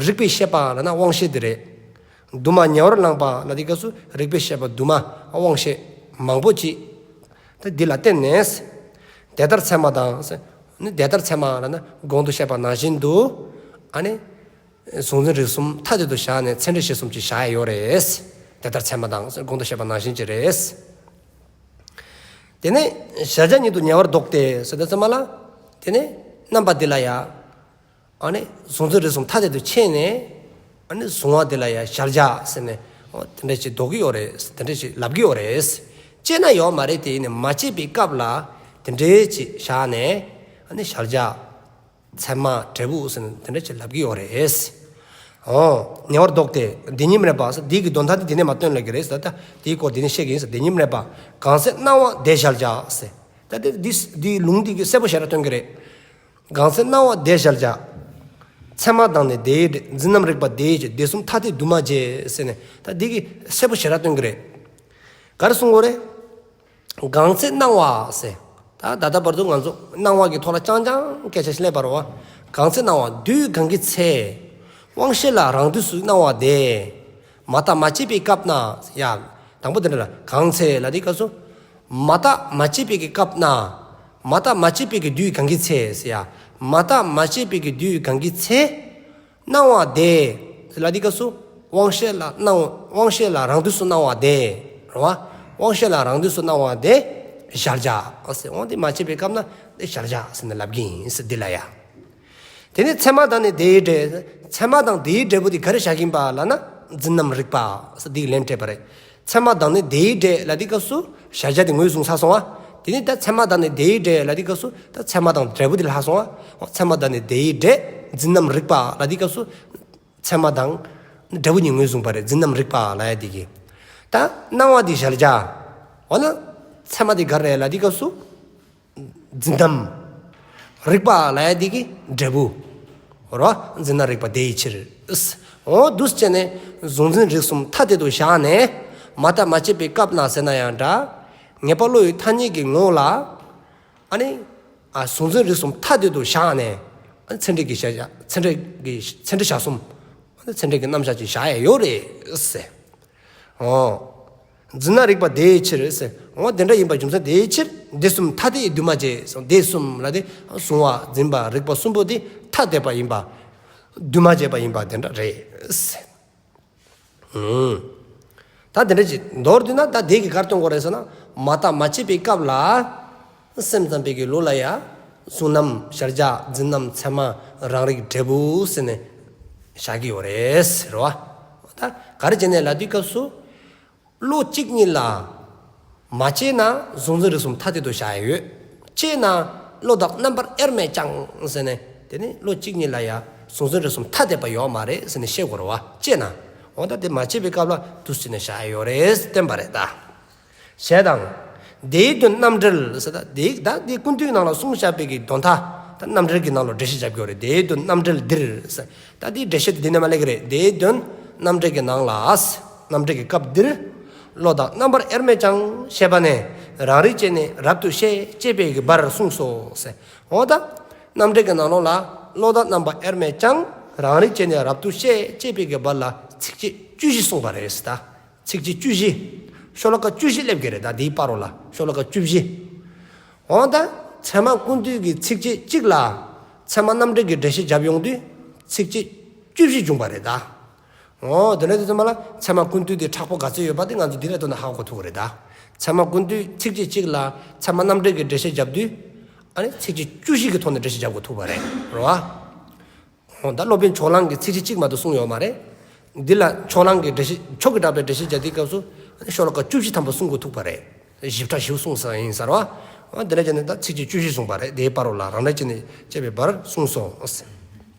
རིག་པའི་ཤེས་པ་ལབ་ན་དབང་ཤེས་དེ་རེད། དུ་མ་ཉེ་བར་བླངས་པ་ལ་དེ་སྐབས་སུ་རིག་པའི་ཤེས་པ་དུ་མ་དབང་ཤེས་མང་པོ་ཅིག། ད་འདི་ལ་བརྟེན་ནས། དེ་ལྟར་ཚད་མ་དང་ཟེར། ནི་དེ་ལྟར་ཚད་མ་ལབ་ན་གོང་དུ་བཤད་པ་ནང་བཞིན་དུ། ཨ་ནི། གཟུང་འཛིན་རིག་གསུམ་ཐ་དད་དུ་བཞག་ནས་ཚད་འབྲས་གཞལ་གསུམ་ཅིག་བཞག་ཡ་ཡོད་རེད། དེ་ལྟར་ཚད་མ་དང་ཟེར་གོང་དུ་བཤད་པ་ནང་བཞིན་ཅིག་རེད། དེ་ནས་གཞལ་བྱ་ཉིད་དུ་ཉེ་བར་ལྡོག་སྟེ་ཟེར་དུས་ཙམ་པ་ལ། དེ་ནས་རྣམ་པ་འདི་ལ་ཡ། ཨ་ནི་གཟུང་འཛིན་རིག་གསུམ་ཐ་དད་དུ་ཕྱེ་ནས། ཨ་ནི་གཟུང་བ་འདི་ལ་ཡ་གཞལ་བྱ་ཟེར་ནས། འོ་དེ་འདྲ་ཅིག་འདོགས་ཀྱི་ཡོད་རེད། དེ་འདྲ་ཅིག་ལབ་ཀྱི་ཡོད་རེད། དཔྱད་ན་ཡོད་མ་རེད། དེ་ཡིན་ནས་མ་དཔྱད་པའི་སྐབས་ལ་དེ་འདྲ་ཅིག་བཞག་ནས། ཨ་ནི་གཞལ་བྱ། ཚད་མ་འབྲས་བུ་ཟེར་ནས་དེ་འདྲ་ཅིག་ལབ་ཀྱི་ཡོད་རེད། འོ། ཉེ་བར་ལྡོག་སྟེ་འདི་ཉིད་མེད་པ་ཟེར། འདི་གི་དོན་དག་དེ་འདི་ནས་མར་སྟོན་ལབ་ཀྱི་རེད་ཟེར། ད་དེའི་སྐོར་འདི་ནས་བཤད་ཀྱི་ཡིན་ཟེར། འདི་ཉིད་མེད་པ། གང་ཚེ་སྣང་བ་དེ་གཞལ་བྱ་ཟེར། ད་དེ་འདི་འདི་ལུང་འདི་གིས་གསལ་པོ་ཞེ་དྲག་སྟོན་གྱི་རེད། གང་ཚེ་སྣང་བ་དེ་གཞལ་བྱ། ཚད་མ་དང་ནི་དེའི་འབྲས་འཛིན་རྣམ་རིག་པ་དེའི་ཕྱིར་དེ་གསུམ་ཐ་དད་དུ་མ་བྱེད་ཟེར་ནས་ད་འདི་གིས་གསལ་པོ་ཞེ་དྲག་སྟོན་གྱི་རེད། ག་རེ་གསུང་གི་ཡོད་རེད། གང་ཚེ་སྣང་བ་ཟེར། ད་ད་ལྟ་བར་དུ་ང་ཚོ་སྣང་བ་གི་ཐོག་ལ་རྐྱང་རྐྱང་སྐད་ཆ་ཞིག་སླེབས་པ་རེད་བ། གང་ཚེ་སྣང་བ་དུས་གང་གི་ཚེ། དབང་ཤེས་ལ་རང་དུས་སུ་སྣང་བ་དེ། མ་བརྟགས་མ་དཔྱད་པའི་སྐབས་ན། ཡ། དང་པོ་དེ་འདྲ་ལ་གང་ཚེ་ལབ་དུས་སྐབས་སུ། མ་བརྟགས་མ་དཔྱད་པའི་གི་སྐབས་ན། མ་བརྟགས་མ་དཔྱད་པའི་གི་དུས་གང་གི་ཚེ་ཟེར་ཡ། མ་བརྟགས་མ་དཔྱད་པའི་གི་དུས་གང་གི་ཚེ། སྣང་བ་དེ་ལབ་དུས་སྐབས་སུ། དབང་ཤེས་ལ་སྣང་། དབང་ཤེས་ལ་རང་དུས་སུ་སྣང་བ་དེ། རེད་བ། དབང་ཤེས་ལ་རང་དུས་སུ་སྣང་བ་དེ་གཞལ་བྱ་ཟེར། འོ་དེ་མ་དཔྱད་པའི་སྐབས་ན་དེ་གཞལ་བྱ་ཟེར་ནས་ལབ་ཀྱི་ཡིན་ཟེར། འདི་ལ་ཡ། དེ་ནས་ཚད་མ་དང་ནི་དེའི་འབྲས། ཚད་མ་དང་དེའི་འབྲས་བུ་དེ་ག་རེ་བཞག་གིན་པ་ལབ་ན་འཛིན་རྣམ་རིག་པ་ཟེར། འདི་ལན་སྤྲད་པ་རེད། ཚད་མ་དང་ནི་དེའི་འབྲས་ལབ་དུས་སྐབས་སུ་གཞལ་བྱ་དེ་ངོས་བཟུང་ཚར་སོང་བ། དེ་ནས་ད་ཚད་མ་དང་ནི་དེའི་འབྲས་ལབ་དུས་སྐབས་སུ་ད་ཚད་མ་དང་འབྲས་བུ་དེ་ལྷག་སོང་བ། འོ་ཚད་མ་དང་ནི་དེའི་འབྲས་འཛིན་རྣམ་རིག་པ་ལབ་དུས་སྐབས་སུ། ཚད་མ་དང་འབྲས་བུ་གཉིས་ངོས་བཟུང་བ་རེད། འཛིན་རྣམ་རིག་པ་ལབ་ཡ་དེ་གི། ད་སྣང་བ་དེ་གཞལ་བྱ། འོ་ན་ཚད་མ་དེ་ག་རེ་ལབ་དུས་སྐབས་སུ། འཛིན་རྣམ་རིག་པ་ལབ་ཡ་དེ་གི་འབྲས་བུ། རེད་བ། འཛིན་རྣམ་རིག་པ་དེའི་ཕྱིར། འོ་འདུག་སེ་བྱས་ནས་གཟུང་འཛིན་རིག་གསུམ་ཐ་དད་དུ་བཞག་ནས་མ་བརྟགས་མ་དཔྱད་པའི་སྐབས་ན་ཟེར་ན་ཡང་འདྲ། ངེས་པ་བློ་ཡི་ཐ་སྙད་ཀྱི་ངོ་ལ། ཨ་ནི། ཨ་གཟུང་འཛིན་རིག་གསུམ་ཐ་དད་དུ་བཞག་ནས། ཨ་ནི་ཚད་འབྲས་ཀྱི་གཞལ་བྱ། ཚད་འབྲས་ཀྱི་ཚད་འབྲས་གཞལ་གསུམ། ཨ་ནི་ཚད་འབྲས་ཀྱི་རྣམ་གཞག་ཅིག་བཞག་ཡ་ཡོད་རེད་ཟེར། འོ། འཛིན་ན་རིགས་པ་དེའི་ཕྱིར་ཟེར། འོ་དེ་འདྲ་ཡིན་པ་རྒྱུ་མཚན་དེའི་ཕྱིར་དེ་གསུམ་ཐ་དད་འདུས་མ་བྱས་ཟེར། དེ་གསུམ་ལ་དེ་གཟུང་བ་འཛིན་པ་རིག་པ་གསུམ་པོ་དེ་ཐ་དད་པ་ཡིན་པ། འདུས་མ་བྱས་པ་ཡིན་པ་དེ་འདྲ་རེད་ཟེར། ཨུམ། ད་དེ་འདྲ་ཅིག་མདོར་བསྡུས་ན་ད་དེ་གི་ག་རེ་སྟོན་དགོས་རེད་ཟེར་ན། མ་བརྟགས་མ་དཔྱད་པའི་སྐབས་ལ་སེམས་ཙམ་པའི་གི་ལུགས་ལ་ཡ་གཟུང་རྣམ་གཞལ་བྱ། འཛིན་རྣམ་ཚད་མ། རང་རིག་འབྲས་བུ་ཟེར་ནས་བཞག་གི་ཡོད་རེད་ཟེར་བ། ད་ག་རེ་བྱས་ནས་ལབ་དུས་སྐབས་སུ། བློ་གཅིག་ཉིད་ལ་མ་དཔྱད་ན་གཟུང་འཛིན་རིག་གསུམ་ཐ་དད་དུ་བཞག་ཡོད། དཔྱད་ན་བློ་བདག་རྣམ་པར་དབྱེར་མེད་ཀྱང་ཟེར་ནས། དེ་ནི་བློ་གཅིག་ཉིད་ལ་ཡང་གཟུང་འཛིན་རིག་གསུམ་ཐ་དད་པ་ཡོད་མ་རེད་ཟེར་ནས་བཤད་དགོས་རེད་བ། དཔྱད་ན། འོ་ད་དེ་མ་དཔྱད་པའི་སྐབས་ལ་འདུག་ཟེར་ནས་བཞག་ཡོད་རེད་བསྟན་པ་རེད་ད། ཞེས་དང་། དེའི་དོན་རྣམ་འགྲེལ་ཟེར། ད་དེ་ད་དེ་ཀུན་བཏུས་ནང་ལ་གསུངས་བཞག་པའི་གི་དོན་དག་ད་རྣམ་འགྲེལ་གྱི་ནང་ལ་འགྲེལ་བཤད་བརྒྱབ་ཀྱི་ཡོད་རེད། དེའི་དོན་རྣམ་འགྲེལ་འདིར་ཟེར། ད་དེའི་འགྲེལ་བཤད་དེ་འདི་ནས་མར་སླེབས་ཀྱི་རེད། དེའི་དོན་རྣམ་འགྲེལ་གྱི་ནང་ལ། རྣམ་འགྲེལ་གྱི་སྐབས་འདིར། བློ་བདག་རྣམ་པར་དབྱེར་མེད་ཀྱང་ཞེས་པ་ནས། རང་རིག་བཅས་ནི་རབ་ཏུ་ཤེས་ཅེས་པའི་གི་བར་གསུངས་སོ་ཟེར། འོ་ད་རྣམ་འགྲེལ་གྱི་ནང་ལོགས་ལ་བློ་བདག་རྣམ་པར་དབྱེར་མེད་ཀྱང་རང་རིག་བཅས་ནི་རབ་ཏུ་ཤེས་ཅེས་པའི་གི་བར་ལ་ཚིགས་བཅད་བཅུ་བཞི་གསུངས་པ་རེད་ཟེར་ད། ཚིགས་བཅད་བཅུ་བཞི། ཤོ་ལོ་ཀ་བཅུ་བཞི་སླེབས་ཀྱི་རེད་ད། འདིའི་བར་རོ་ལ་ཤོ་ལོ་ཀ་བཅུ་བཞི། འོ་ད་ཚད་མ་ཀུན་བཏུས་ཀྱི་ཚིགས་བཅད་གཅིག་ལ་ཚད་མ་རྣམ་འགྲེལ་གྱི་འགྲེལ་བཤད་བརྒྱབ་ཡོང་དུས་ཚིགས་བཅད་བཅུ་བཞི་བྱུང་བ་རེད་ད། འོ་དེ་འདྲ་དུས་ཙམ་པ་ལ་ཚད་མ་ཀུན་བཏུས་དེ་མཁྲེགས་པོ་ག་ཚོད་ཡོད་པ་དེ་ང་ཚོ་འདི་ལ་ལྟོས་ན་ཧ་གོ་ཐུབ་ཀྱི་རེད་ད། ཚད་མ་ཀུན་བཏུས་ཚིགས་བཅད་གཅིག་ལ་ཚད་མ་རྣམ་འགྲེལ་གྱི་འགྲེལ་བཤད་བརྒྱབ་དུས། ཨ་ནི་ཚིགས་བཅད་བཅུ་བཞི་གི་ཐོག་ནས་འགྲེལ་བཤད་བརྒྱབ་དགོས་ཐུག་པ་རེད། རེད་བ། འོ་ད་སློབ་དཔོན་ཕྱོགས་གླང་གིས་ཚིགས་བཅད་གཅིག་མ་གཏོགས་གསུངས་ཡོད་མ་རེད། འདི་ལ་ཕྱོགས་གླང་གིས་འགྲེལ་བཤད་ཕྱོགས་ཀྱི་གྲགས་པའི་འགྲེལ་བཤད་བརྒྱབ་དུས་སྐབས་སུ་ཤོ་ལོ་ཀ་བཅུ་བཞི་ཐམ་པ་གསུང་དགོས་ཐུག་པ་རེད། བཞི་ཕྲག་བཞི་གསུངས་ས་ཡིན་ཟེར་བ། འོ་འདི་འདྲ་བྱས་ནས་ད་ཚིགས་བཅད་བཅུ་བཞི་གསུངས་པ་རེད། དེའི་བར་རོ་ལ་རང་རིག་བཅས་ནི་ཅེས་པའི་བར་གསུངས་སོ།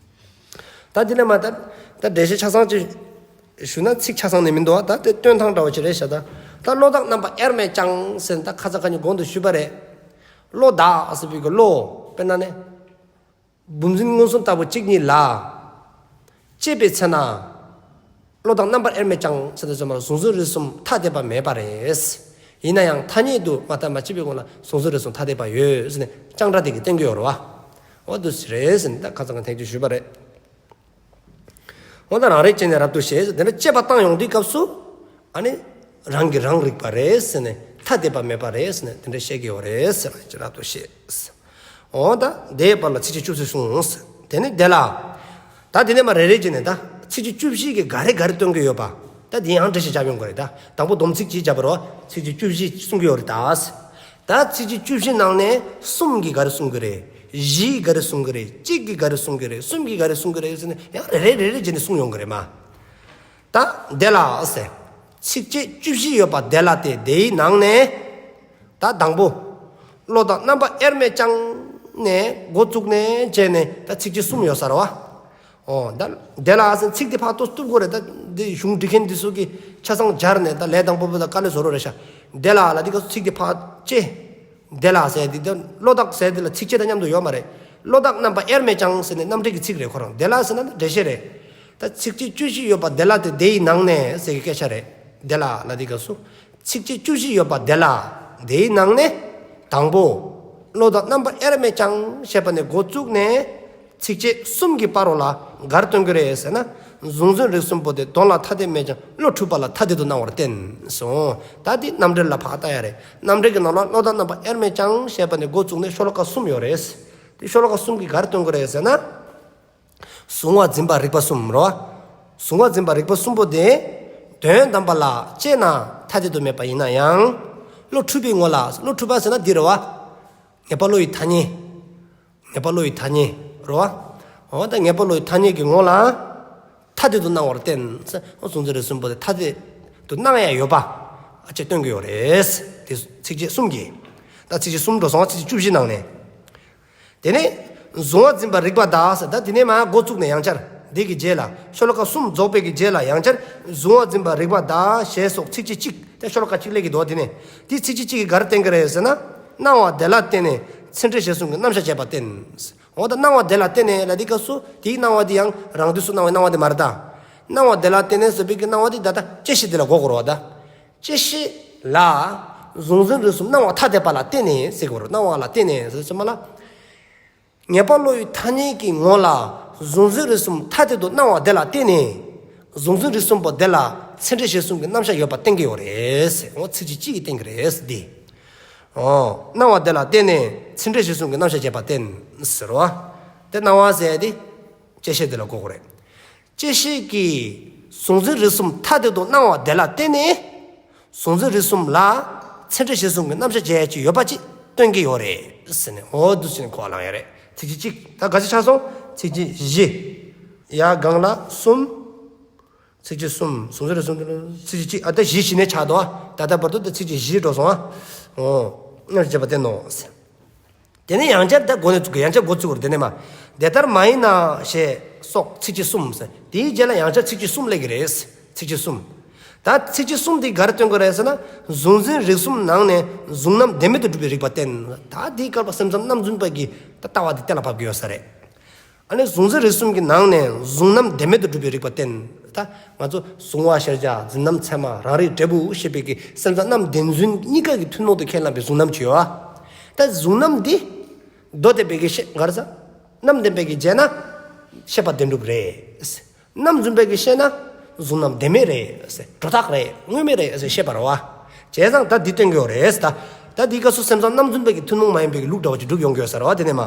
ད་འདི་ལས་མ་ད་ད་འགྲེལ་བཤད་ཆ་ཚང་ཅིག་ཞུ་ན་ཚིག་ཆ་ཚང་ནི་མི་འདུག་བ། ད་དེ་སྟོན་སྟངས་འདྲ་བ་ཅིག་རེད་ཤག་ད། ད་བློ་བདག་རྣམ་པར་དབྱེར་མེད་ཀྱང་ཟེར་ན་ད་ཁ་ས་ཁ་ཉིན་གོང་དུ་ཞུས་པ་རེད། བློ་བདག་ཟེར་བའི་གི་བློ་དཔེར་ན་ནི། བུམ་འཛིན་མངོན་སུམ་ལྟ་བུ་གཅིག་ཉིད་ལ་དཔྱད་པའི་ཚེ་ན། བློ་བདག་རྣམ་པར་དབྱེར་མེད་ཀྱང་ཟེར་དུས་ཙམ་པ་ལ་གཟུང་འཛིན་རིག་གསུམ་ཐ་དད་པ་མེད་པ་རེད། ཡིན་ན་ཡང་ཐ་སྙད་དུ་མ་བརྟགས་མ་དཔྱད་པའི་སྒོ་ལ་གཟུང་འཛིན་རིག་གསུམ་ཐ་དད་པ་ཡོད་ཟེར་ནས་རྐྱང་སྒྲ་དེ་གིས་བསྟན་གྱི་ཡོད་རེད་བ། འོ་འདུག་སེ་རེད་ཟེར་ནས་ད་ཁ་སང་ང་ཐེངས་གཅིག་ཞུས་པ་རེད། འོ་ན་རང་རིག་བཅས་ནི་རབ་ཏུ་ཤེས། དེ་འདྲ་དཔྱད་པ་བཏང་ཡོང་དུས་སྐབས་སུ། ཨ་ནི། རང་གིས་རང་རིག་པ་རེད་ཟེར་ནས་ཐ་དད་པ་མེད་པ་རེད་ཟེར་ནས་དེ་འདྲ་བཤད་ཀྱི་ཡོད་རེད་ཟེར་ན་རབ་ཏུ་ཤེས། འོ་ད་དེའི་བར་ལ་ཚིགས་བཅད་བཅུ་བཞི་གསུངས། དེ་ནི་དེ་ལ། ད་དེ་ནས་མར་རེ་རེ་བྱས་ནས་ད་ཚིགས་བཅད་བཅུ་བཞི་གིས་ག་རེ་ག་རེ་སྟོན་གྱི་ཡོད་པ། ད་དེ་ཡང་འགྲེལ་བཤད་བརྒྱབ་ཡོང་གི་རེད་ད། དང་པོ་སྡོམ་ཚིག་ཅིག་བརྒྱབ་པ་རེད་བ། ཚིགས་བཅད་བཅུ་བཞི་གསུང་གི་ཡོད་རེད་ད། ད་ཚིགས་བཅད་བཅུ་བཞི་ནང་ནས་གསུམ་གྱིས་ག་རེ་གསུང་གི་རེད། བཞི་གིས་ག་རེ་གསུང་གི་རེད། གཅིག་གིས་ག་རེ་གསུང་གི་རེད། གསུམ་གྱིས་ག་རེ་གསུང་གི་རེད་ཟེར་ནས་ཡང་རེ་རེ་རེ་རེ་བྱས་ནས་གསུངས་ཡོང་གི་རེད་མ། ད་དེ་ལ་ཟེར། ཚིགས་བཅད་བཅུ་བཞི་ཡོད་པ་དེ་ལ་སྟེ་དེའི་ནང་ནས། ད་དང་པོ། བློ་བདག་རྣམ་པར་དབྱེར་མེད་ཀྱང་ནས་འགོ་བཙུགས་ནས་བྱས་ནས་ད་ཚིགས་བཅད་གསུམ་ཡོད་ས་རེད་བ། འོ་ད་དེ་ལ་ཟེར་ཚིག་དེ་ཕར་གཏོར་བཏུབ་དགོས་རེད། ད་འདི་གཞུང་འབྲི་མཁན་འདི་ཚོ་གིས་ཆ་ཚང་སྦྱར་ནས་ད་ལས་དང་པོ་པོ་ད་དཀའ་ལས་བཟོ་རོགས་རེད་ཤག་དེ་ལ་ལ་འདི་ག་ཚིག་དེ་ཕར་བཅད། དེ་ལ་ཟེར་དེ་ད་བློ་བདག་ཟེར་དེ་ལ་ཚིགས་བཅད་དང་མཉམ་དུ་ཡོད་མ་རེད། བློ་བདག་རྣམ་པར་དབྱེར་མེད་ཀྱང་ཟེར་ནས་རྣམ་འགྲེལ་གྱི་ཚིག་རེད་ཁོ་རང་། དེ་ལ་ཟེར་ན་འགྲེལ་བཤད་རེད། ད་ཚིགས་བཅད་བཅུ་བཞི་ཡོད་པ་དེ་ལ་སྟེ་དེའི་ནང་ནས་ཟེར་གྱི་སྐད་ཆ་རེད། དེ་ལ་ལ་འདི་ག་སུ། ཚིགས་བཅད་བཅུ་བཞི་ཡོད་པ་དེ་ལ་དེའི་ནང་ནས་དང་པོ། བློ་བདག་རྣམ་པར་དབྱེར་མེད་ཀྱང་ཞེས་པ་ནས་འགོ་བཙུགས་ནས། ཚིགས་བཅད་གསུམ་གྱི་བར་རོ་ལ་ག་རེ་སྟོན་གྱི་རེད་ཟེར་ན། གཟུང་འཛིན་རིག་གསུམ་པོ་དེ་དོན་ལ་ཐ་དད་མེད་ཀྱང་བློ་འཁྲུལ་པ་ལ་ཐ་དད་དུ་སྣང་བར་བསྟན་སོ། ད་དེ་རྣམ་འགྲེལ་ལ་ཕར་ལྟ་ཡ་རེད། རྣམ་འགྲེལ་གྱི་ནང་ལ་བློ་བདག་རྣམ་པར་དབྱེར་མེད་ཀྱང་ཞེས་པ་ནས་འགོ་བཙུགས་ནས་ཤོ་ལོ་ཀ་གསུམ་ཡོད་རེད། དེ་ཤོ་ལོ་ཀ་གསུམ་གྱིས་ག་རེ་སྟོན་གྱི་རེད་ཟེར་ན། གཟུང་བ་འཛིན་པ་རིག་པ་གསུམ་རོ། གཟུང་བ་འཛིན་པ་རིག་པ་གསུམ་པོ་དེ། དོན་དམ་པ་ལ་དཔྱད་ན་ཐ་དད་དུ་མེད་པ་ཡིན་ན་ཡང་། བློ་འཁྲུལ་པའི་ངོ་ལ། བློ་འཁྲུལ་པ་ཟེར་ན་འདི་རེད་བ། ངེས་པ་བློ་ཡི་ཐ་སྙད། ངེས་པ་བློ་ཡི་ཐ་སྙད་རོ། འོ་ད་ངེས་པ་བློ་ཡི་ཐ་སྙད་ཀྱི་ངོ་ལ། ཐ་དད་དུ་སྣང་བར་བསྟན། གཟུང་འཛིན་རིག་གསུམ་པོ་དེ་ཐ་དད་དུ་སྣང་ཡ་ཡོད་པ། ཨ་ཅེ་སྟོན་གྱི་ཡོད་རེད། དེ་ཚིགས་བཅད་གསུམ་གྱིས། ད་ཚིགས་བཅད་གསུམ་འགྲོ་སོང་བ་ཚིགས་བཅད་བཅུ་བཞི་ནང་ནས། དེ་ནས་གཟུང་བ་འཛིན་པ་རིག་པ་དག་ཟེར། ད་དེ་ནས་མར་འགོ་བཙུགས་ནས་ཡང་བསྐྱར་འདི་གི་རྗེས་ལ་ཤོ་ལོ་ཀ་གསུམ་རྫོགས་པའི་གི་རྗེས་ལ་ཡང་བསྐྱར་གཟུང་བ་འཛིན་པ་རིག་པ་དག་ཞེས་སོགས་ཚིགས་བཅད་གཅིག་དེ་ཤོ་ལོ་ཀ་གཅིག་སླེབས་ཀྱི་འདུག་དེ་ནས་དེ་ཚིགས་བཅད་གཅིག་གིས་ག་རེ་བསྟན་གྱི་རེད་ཟེར་ན། སྣང་བ་དེ་ལ་བརྟེན་ནས་ཚད་འབྲས་གཞལ་གསུམ་གྱི་རྣམ་གཞག་བྱས་པ་བསྟན། འོ་ད་སྣང་བ་དེ་ལ་བརྟེན་ནས་ལ་འདི་སྐབས་སུ་དེའི་སྣང་བ་དེ་ཡང་རང་དུས་སུ་སྣང་བའི་སྣང་བ་དེ་མ་རེད་ད། སྣང་བ་དེ་ལ་བརྟེན་ནས་ཟེར་བའི་གི་སྣང་བ་དེ་ད་ལྟ་བཅད་ཤེས་དེ་ལ་གོ་དགོས་རེད་བ་ད། བཅད་ཤེས་ལ་གཟུང་འཛིན་རིག་གསུམ་སྣང་བ་ཐ་དད་པ་ལ་བརྟེན་ནས་ཟེར་དགོས་རེད། སྣང་བ་ལ་བརྟེན་ནས་ཟེར་ཙམ་པ་ལ། ངེས་པ་བློ་ཡི་ཐ་སྙད་ཀྱི་ངོ་ལ་གཟུང་འཛིན་རིག་གསུམ་ཐ་དད་དུ་སྣང་བ་དེ་ལ་བརྟེན་ནས། གཟུང་འཛིན་རིག་གསུམ་པོ་དེ་ལ་ཚད་འབྲས་གཞལ་གསུམ་གྱི་རྣམ་གཞག་ཡོད་པ་བསྟན་གྱི་ཡོད་རེད་ཟེར། འོ་ཚིགས་བཅད་གཅིག་གིས་བསྟན་གྱི་རེད་ཟེར་འདི། འོ། སྣང་བ་དེ་ལ་བརྟེན་ནས་ཚད་འབྲས་གཞལ་གསུམ་གྱི་རྣམ་གཞག་བྱས་པ་བསྟན་ཟེར་བ། དེ་སྣང་བ་ཟེར་དེ་བཅད་ཤེས་དེ་ལ་གོ་དགོས་རེད། བཅད་ཤེས་ཀྱིས་གཟུང་འཛིན་རིག་གསུམ་ཐ་དད་དུ་སྣང་བ་དེ་ལ་བརྟེན་ནས། གཟུང་འཛིན་རིག་གསུམ་ལ་ཚད་འབྲས་གཞལ་གསུམ་གྱི་རྣམ་གཞག་བྱེད་ཡ་ཅིག་ཡོད་པ་ཅིག་སྟོན་གྱི་ཡོད་རེད་ཟེར་ནས། འོ་འདུག་ཟེར་ནས་གོ་བ་བླངས་ཡོད་རེད། ཚིགས་བཅད་གཅིག་ད་ག་ཚོད་ཆགས་སོང་། ཚིགས་བཅད་བཞི། ཡ་གང་ལ་གསུམ། ཚིགས་བཅད་གསུམ། གཟུང་འཛིན་རིག་གསུམ། ཚིགས་བཅད་གཅིག་ཨ་ད་བཞི་བྱས་ནས་ཆགས་འདུག་ཨ། ད་ལྟ་བར་དུ་ད་ཚིགས་བཅད་བཞི་འགྲོ་སོང་ཨ། འོ། རྣམ་གཞག་བྱས་པ་བསྟན་ནོ་ཟེར། དེ་ནས་ཡང་བསྐྱར་ད་འགོ་ནས་ཚུགས་ཡང་བསྐྱར་འགོ་ཚུགས་པར། དེ་ནས་མ། དེ་ལྟར་མ་ཡིན་ན་ཞེས་སོགས་ཚིགས་བཅད་གསུམ་ཟེར། དེའི་རྗེས་ལ་ཡང་བསྐྱར་ཚིགས་བཅད་གསུམ་སླེབས་ཀྱི་རེད། ཚིགས་བཅད་གསུམ། ད་ཚིགས་བཅད་གསུམ་དེ་ག་རེ་སྟོན་གྱི་རེད་ཟེར་ན། གཟུང་འཛིན་རིག་གསུམ་ནང་ནས་གཟུང་རྣམ་བདེན་མེད་དུ་སྒྲུབ་པའི་རིགས་པ་བསྟན། ད་དེའི་སྐབས་ལ་སེམས་ཙམ་རྣམ་རྫུན་པ་གི་ད་ལྟ་བ་དེ་གཏན་ལ་ཕབ་ཀྱི་ཡོད་ས་རེད། ཨ་ནི་གཟུང་འཛིན་རིག་གསུམ་གྱི་ནང་ནས་གཟུང་རྣམ་བདེན་མེད་དུ་སྒྲུབ་པའི་རིགས་པ་བསྟན། ད་ང་ཚོ་གཟུང་བ་གཞལ་བྱ་འཛིན་རྣམ་ཚད་མ་རང་རིག་འབྲས་བུ་ཞེས་པའི་གི་སེམས་ཙམ་རྣམ་བདེན་རྫུན་གཉིས་ཀ་གི་ཐུན་མོང་དུ་ཁས་བླངས་པའི་གཟུང་རྣམ་ཅིག་ཡོད་ཨ། ད་གཟུང་རྣམ་འདི་མདོ་སྡེ་པའི་གི་ཤེས་ག་རེ་ཟ། རྣམ་བདེན་པའི་གི་བྱས་ན་ཤེས་པ་བདེན་གྲུབ་རེད། རྣམ་རྫུན་པའི་གི་བཤད་ན་གཟུང་རྣམ་བདེན་མེད་རེད། སྒྲོ་བཏགས་རེད། དངོས་མེད་རེད་ཟེར་བཤད་པ་རེད་བ། བྱས་ཙང་ད་འདི་སྟོན་གྱི་ཡོད་རེད་ད། ད་འདི་སྐབས་སུ་སེམས་ཙམ་རྣམ་རྫུན་པའི་གི་ཐུན་མོང་མ་ཡིན་པའི་གི་ལུགས་འདྲ་བ་ཅིག་སྒྲུབ་ཡོང་གི་ཡོད་ས་རེད་བ། དེ་ནས་མ།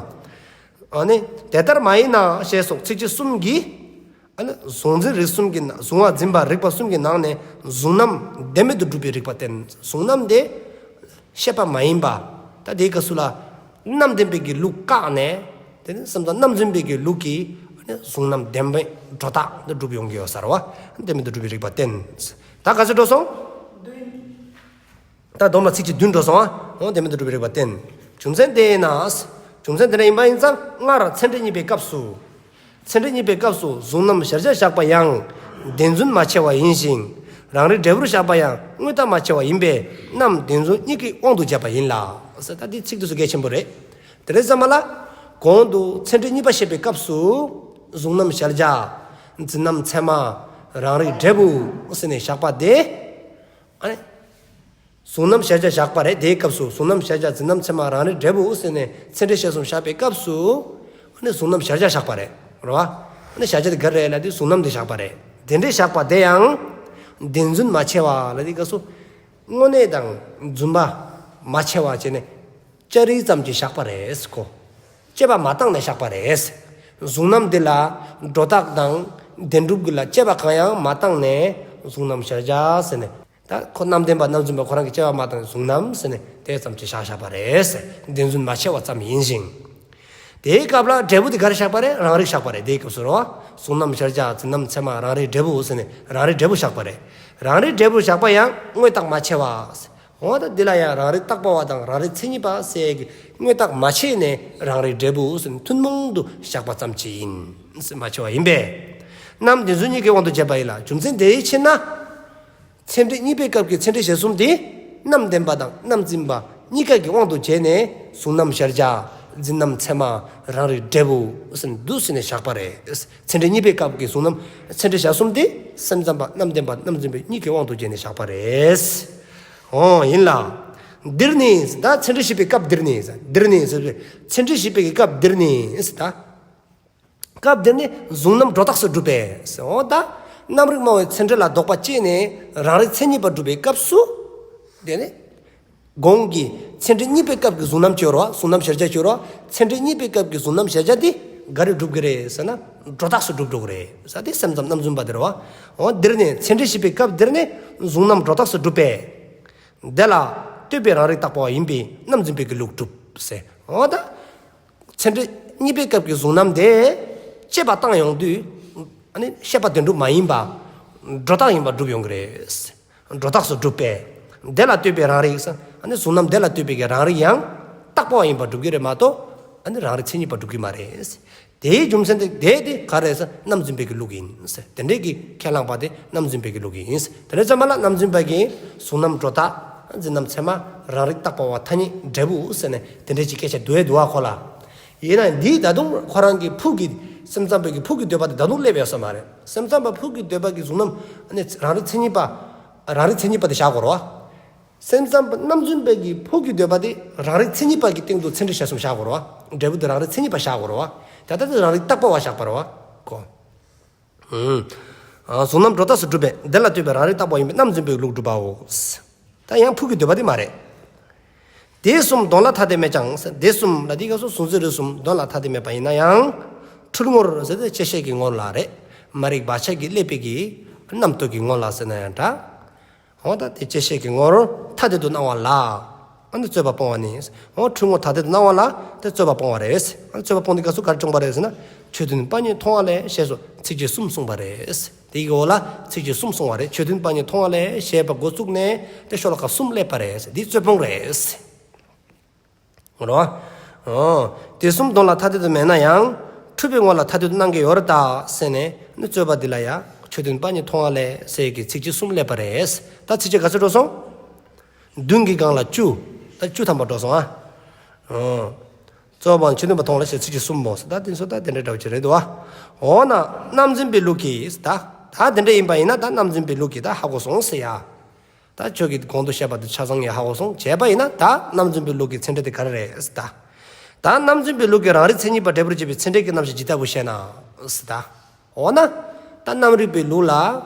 ཨ་ནི་དེ་ལྟར་མ་ཡིན་ན་ཞེས་སོགས་ཚིགས་བཅད་གསུམ་གྱིས། ཨ་ནི་གཟུང་འཛིན་རིག་གསུམ་གྱི་ནང་གཟུང་བ་འཛིན་པ་རིག་པ་གསུམ་གྱི་ནང་ནས་གཟུང་རྣམ་བདེན་མེད་དུ་སྒྲུབ་པའི་རིགས་པ་བསྟན། གཟུང་རྣམ་དེ་ཤེས་པ་མ་ཡིན་པ། ད་དེའི་སྐབས་སུ་ལ་རྣམ་བདེན་པའི་གི་ལུགས་བཀག་ནས། དེ་ནི་སེམས་ཙམ་རྣམ་རྫུན་པའི་གི་ལུགས་ཀྱིས་ཨ་ནི་གཟུང་རྣམ་བདེན་པའི་སྒྲོ་བཏགས་དེ་སྒྲུབ་ཡོང་གི་ཡོད་ས་རེད་བ། བདེན་མེད་དུ་སྒྲུབ་པའི་རིགས་པ་བསྟན། ད་ག་ཚོད་འགྲོ་སོང་། ད་སྡོམ་ལ་ཚིགས་བཅད་བདུན་འགྲོ་སོང་ཨ། འོ་དེ་མིན་དུ་སྒྲུབ་པའི་རིགས་པ་བསྟན། རྒྱུ་མཚན་དེས་ན། རྒྱུ་མཚན་དེ་འདྲ་ཡིན་པ་ཡིན་ཙང་སྔར་ཚད་འབྲས་གཉིས་པའི་སྐབས་སུ། ཚད་འབྲས་གཉིས་པའི་སྐབས་སུ་གཟུང་རྣམ་གཞལ་བྱ་བཞག་པ་ཡང་བདེན་རྫུན་མ་ཕྱེ་བ་ཡིན་ཞིང་། རང་རིག་འབྲས་བུར་བཞག་པ་ཡང་དངོས་བཏགས་མ་ཕྱེ་བ་ཡིན་པས་རྣམ་བདེན་རྫུན་གཉིས་ཀྱི་དབང་དུ་བྱས་པ་ཡིན་ལ། ཟེར་ད་འདི་ཚིག་དེ་ཚོ་གལ་ཆེན་པོ་རེད། དེ་རེད་ཙམ་པ་ལ། གོང་དུ་ཚད་འབྲས་གཉིས་པ་བཤད་པའི་སྐབས་སུ། གཟུང་རྣམ་གཞལ་བྱ། འཛིན་རྣམ་ཚད་མ། རང་རིག་འབྲས་བུ་ཟེར་ནས་བཞག་པ་དེ། ཨ་ནི། གཟུང་རྣམ་གཞལ་བྱ་བཞག་པ་རེད། དེའི་སྐབས་སུ་གཟུང་རྣམ་གཞལ་བྱ་འཛིན་རྣམ་ཚད་མ་རང་རིག་འབྲས་བུ་ཟེར་ནས་ཚད་འབྲས་གཞལ་གསུམ་བཞག་པའི་སྐབས་སུ། ཨ་ནི་གཟུང་རྣམ་གཞལ་བྱ་བཞག་པ་རེད། རེད་བ། ཨ་ནི་གཞལ་བྱ་དེ་ག་རེ་རེད་ལབ་དུས་གཟུང་རྣམ་དེ་བཞག་པ་རེད། དེ་འདྲའི་བཞག་པ་དེ་ཡང་། བདེན་རྫུན་མ་ཕྱེ་བ་ལབ་དུས་སྐབས་སུ། དངོས་གནས་དང་རྫུན་པ་མ་ཕྱེ་བ་བྱས་ནས། སྤྱད་རིགས་ཙམ་གྱིས་བཞག་པ་རེད་ཁོ། དཔྱད་པ་མ་བཏང་ནས་བཞག་པ་རེད། གཟུང་རྣམ་འདི་ལ་སྒྲོ་བཏགས་དང་བདེན་གྲུབ་ཀྱི་ལ་དཔྱད་པ་གང་ཡང་མ་བཏང་ནས་གཟུང་རྣམ་གཞལ་བྱ་ཟེར་ནས། ད་ཁོ་རྣམ་བདེན་པ་རྣམ་རྫུན་པ་ཁོ་རང་གིས་དཔྱད་པ་མ་བཏང་ནས་གཟུང་རྣམ་ཟེར་ནས་དེ་ཙམ་གྱིས་བཞག་བཞག་པ་རེད། བདེན་རྫུན་མ་ཕྱེ་བ་ཙམ་ཡིན་ཞིང་། དེའི་སྐབས་ལ་འབྲས་བུ་དེ་ག་རེ་བཞག་པ་རེད། རང་རིག་བཞག་པ་རེད། དེའི་སྐབས་སུ་རེད་བ། གཟུང་རྣམ་གཞལ་བྱ་འཛིན་རྣམ་ཚད་མ་རང་རིག་འབྲས་བུ་ཟེར་ནས་རང་རིག་འབྲས་བུ་བཞག་པ་རེད། རང་རིག་འབྲས་བུ་བཞག་པ་ཡང་དངོས་བཏགས་མ་ཕྱེ་བ། འོ་ད་འདི་ལ་ཡང་རང་རིག་བཏགས་པ་བ་དང་རང་རིག་མཚན་ཉིད་པ་ཟེར་གྱི་དངོས་བཏགས་མ་ཕྱེ་ནས་རང་རིག་འབྲས་བུ་ཟེར་ཐུན་མོང་དུ་བཞག་པ་ཙམ་གྱིས་ཡིན། མ་ཕྱེ་བ་ཡིན་པས། རྣམ་བདེན་རྫུན་གཉིས་ཀྱི་དབང་དུ་བྱས་པ་ཡིན་ལ། རྒྱུ་མཚན་དེའི་ཕྱིར་ན། ཚད་འབྲས་གཉིས་པའི་སྐབས་ཀྱི་ཚད་འབྲས་གཞལ་གསུམ་དེ། རྣམ་བདེན་པ་དང་རྣམ་རྫུན་པ་གཉིས་ཀ་གི་དབང་དུ་བྱས་ནས་གཟུང་རྣམ་གཞལ་བྱ། འཛིན་རྣམ་ཚད་མ། རང་རིག་འབྲས་བུ་ཟེར་འདུག་ཟེར་ནས་བཞག་པ་རེད། ཚད་འབྲས་གཉིས་པའི་སྐབས་ཀྱི་གཟུང་རྣམ་ཚད་འབྲས་གཞལ་གསུམ་དེ་སེམས་ཙམ་པ་རྣམ་བདེན་པ་རྣམ་རྫུན་པའི་གཉིས་ཀྱི་དབང་དུ་བྱས་ནས་བཞག་པ་རེད། འོ་ཡིན་ལ། འདིར་ནི་ད་ཚད་འབྲས་བཞི་པའི་སྐབས་འདིར་ནི། འདིར་ནི་ཟེར་བའི་ཚད་འབྲས་བཞི་པའི་གི་སྐབས་འདིར་ནི་ཟེར་ད། སྐབས་འདིར་ནི་གཟུང་རྣམ་སྒྲོ་བཏགས་སུ་སྒྲུབ་པས། འོ་ད་རྣམ་རིག་སྨྲ་བའི་ཚད་འབྲས་ལ་དོགས་པ་བཅད་ནས་རང་རིག་མཚན་ཉིད་པ་སྒྲུབ་པའི་སྐབས་སུ། དེ་ནི། གོང་གི་ཚད་འབྲས་གཉིས་པའི་སྐབས་ཀྱི་གཟུང་རྣམ་ཅིག་ཡོད་རེད་བ། གཟུང་རྣམ་གཞལ་བྱ་ཅིག་ཡོད་རེད་བ། ཚད་འབྲས་གཉིས་པའི་སྐབས་ཀྱི་གཟུང་རྣམ་གཞལ་བྱ་དེ་ག་རེ་སྒྲུབ་ཀྱི་རེད་ཟེར་ན་སྒྲོ་བཏགས་སུ་སྒྲུབ་འགྲོ་གི་རེད་ཟེར། དེ་སེམས་ཙམ་རྣམ་རྫུན་པ་དེ་རེད་བ། འོ་འདིར་ནི་ཚད་འབྲས་བཞི་པའི་སྐབས་འདིར་ནི་གཟུང་རྣམ་སྒྲོ་བཏགས་སུ་སྒྲུབ་པས། དེ་ལ་ལྟོས་པའི་རང་རིག་བཏགས་པ་བ་ཡིན་པས་རྣམ་རྫུན་པའི་གི་ལུགས་གྲུབ་ཟེར། འོ་ད། ཚད་འབྲས་གཉིས་པའི་སྐབས་ཀྱི་གཟུང་རྣམ་དེ་དཔྱད་པ་བཏང་ཡོང་དུས། ཨ་ནི་ཤེས་པ་བདེན་གྲུབ་མ་ཡིན་པ། སྒྲོ་བཏགས་ཡིན་པ་སྒྲུབ་ཡོང་གི་རེད། སྒྲོ་བཏགས་སུ་སྒྲུབ་པས། དེ་ལ་ལྟོས་པའི་རང་རིག་ཟེར། ཨ་ནི་གཟུང་རྣམ་དེ་ལ་ལྟོས་པའི་གི་རང་རིག་ཡང་བཏགས་པ་བ་ཡིན་པ་སྒྲུབ་ཀྱི་རེད་མ་གཏོགས། ཨ་ནི་རང་རིག་མཚན་ཉིད་པ་སྒྲུབ་ཀྱི་མ་རེད། དེའི་རྒྱུ་མཚན་དེ་དེ་དེ་ག་རེ་ཟེར་རྣམ་རྫུན་པའི་གི་ལུགས་ཡིན་ཟེར། དེ་འདྲའི་གི་ཁས་བླངས་པ་དེ་རྣམ་རྫུན་པའི་གི་ལུགས་ཡིན་ཟེར། དེ་འདྲ་ཙམ་པ་ལ་རྣམ་རྫུན་པ་གིས་གཟུང་རྣམ་སྒྲོ་བཏགས། འཛིན་རྣམ་ཚད་མ། རང་རིག་བཏགས་པ་བ་ཐ་སྙད་འབྲས་བུ་ཟེར་ནས་དེ་འདྲའི་ཅིག་སྐད་ཆ་བསྡུ་ཡས་འདུག་བ་ཁོ་ལ། ཡིན་ན་འདི་ད་དུང་ཁོ་རང་གི་ཕུགས་ཀྱི་སེམས་ཙམ་པའི་གི་ཕུགས་ཀྱི་འདོད་པ་དེ་ད་དུང་སླེབས་ཡོད་ས་མ་རེད། སེམས་ཙམ་པ་ཕུགས་ཀྱི་འདོད་པ་གི་གཟུང་རྣམ་ཨ་ནི་རང་རིག་མཚན་ཉིད་པ། རང་རིག་མཚན་ཉིད་པ་དེ་བཞག་དགོས་རེད་བ། སེམས་ཙམ་པ་རྣམ་རྫུན་པའི་གི་ཕུགས་ཀྱི་འདོད་པ་དེ་རང་རིག་མཚན་ཉིད་པ་གི་སྟེང་དུ་ཚད་འབྲས་གཞལ་གསུམ་བཞག་དགོས་རེད་བ། འབྲས་བུ་དེ་རང་རིག་མཚན་ཉིད་པ་བཞག་དགོས་རེད་བ། ད་ལྟ་དེ་རང་རིག་བཏགས་པ་བ་བཞག་པ་རེད་བ། གོ། ཨུམ། གཟུང་རྣམ་སྒྲོ་བཏགས་སུ་གྲུབ་པས། དེ་ལ་ལྟོས་པའི་རང་རིག་རྟག་པ་ཡིན་པས་རྣམ་རྫུན་པའི་ལུགས་སྒྲུབ་པའོ། ད་ཡང་ཕུགས་ཀྱི་འདོད་པ་དེ་མ་རེད། དེ་གསུམ་དོན་ལ་ཐ་དད་མེད་ཀྱང་། དེ་གསུམ་ལ་དེ་ག་སོ་གཟུང་འཛིན་རིག་གསུམ་དོན་ལ་ཐ་དད་མེད་པ་ཡིན་ན་ཡང་། འཁྲུལ་ངོར་ཟེར་ཏེ་བཅད་ཤེས་ཀྱི་ངོར་ལ་རེད། མ་རིག་བག་ཆགས་ཀྱིས་བསླད་པའི་གི་རྣམ་རྟོག་གི་ངོར་ལ་ཟེར་ན་ཡང་འདྲ། འོ་ད་དེ་བཅད་ཤེས་ཀྱི་ངོར་ཐ་དད་དུ་སྣང་བ་ལ། ཨ་ནི་རྩོད་པ་སྤོང་བ་ནི། འོ་འཁྲུལ་ངོར་ཐ་དད་དུ་སྣང་བ་ལ་དེ་རྩོད་པ་སྤོང་བ་རེད། ཨ་ནི་རྩོད་པ་སྤོང་དེ་ག་སོ་ག་རེ་སྤོང་བ་རེད་ཟེར་ན། ཆོས་མཐུན་དཔག་ཉིད་མཐོང་བ་ལས་ཞེས་སོགས་ཚིགས་བཅད་གསུམ་གསུངས་པ་རེད། དེ་གི་འོག་ལ་ཚིགས་བཅད་གསུམ་གསུངས་པ་རེད། ཆོས་མཐུན་དཔག་ཉིད་མཐོང་བ་ལས་ཞེས་པ་འགོ་བཙུགས་ནས་དེ་ཤོ་ལོ་ཀ་གསུམ་སླེབས་པ་རེད། འདི་རྩོད་སྤོང་རེད། རོ། ཨོ། དེ་གསུམ་དོན་ལ་ཐ་དད་དུ་མེད་ན་ཡང་། འཁྲུལ་པའི་ངོ་ལ་ཐ་དད་དུ་སྣང་གི་ཡོད་རེད་ད་ཟེར་ནས་ནི་རྩོད་པ་འདི་ལ་ཡང་ཆོས་མཐུན་དཔག་ཉིད་མཐོང་བ་ལས་ཟེར་གྱི་ཚིགས་བཅད་གསུམ་སླེབས་པ་རེད། ད་ཚིགས་བཅད་ག་ཚོད་འགྲོ་སོང་། བདུན་གྱི་སྒང་ལ་བཅུ། ད་བཅུ་ཐམ་པ་འགྲོ་སོང་ཨ། ཨོ། རྩོད་པའང་ཆོས་མཐུན་པ་མཐོང་བ་ལས་ཟེར་ཚིགས་བཅད་གསུམ་མོ། ད་དེ་ཚོ་ད་དེ་འདྲ་འདྲ་བོ་ཅིག་རེད་འདུག་ཨ། འོ་ན་རྣམ་རྫུན་པའི་ལུགས་ཀྱིས་ད། ད་དེ་འདྲ་ཡིན་པ་ཡིན་ན་ད་རྣམ་རྫུན་པའི་ལུགས་ཀྱིས་ད་ཧ་གོ་སོང་ཟེར་ཡ། ད་ཁྱོད་ཀྱིས་གོང་དུ་བཤད་པ་དེ་ཆ་ཚང་ཡང་ཧ་གོ་སོང་བྱས་པ་ཡིན་ན། ད་རྣམ་རྫུན་པའི་ལུགས་ཀྱི་ཚད་འབྲས་དེ་ག་རེ་རེད་ཟེར་ད། ད་རྣམ་རྫུན་པའི་ལུགས་ཀྱི་རང་རིག་མཚན་ཉིད་པ་འབྲས་བུར་བྱེད་པའི་ཚད་འབྲས་ཀྱི་རྣམ་གཞག་ཇི་ལྟ་བུ་ཞེ་ན་ཟེར་ད། འོ་ན། ད་རྣམ་རིག་པའི་ལུགས་ལ།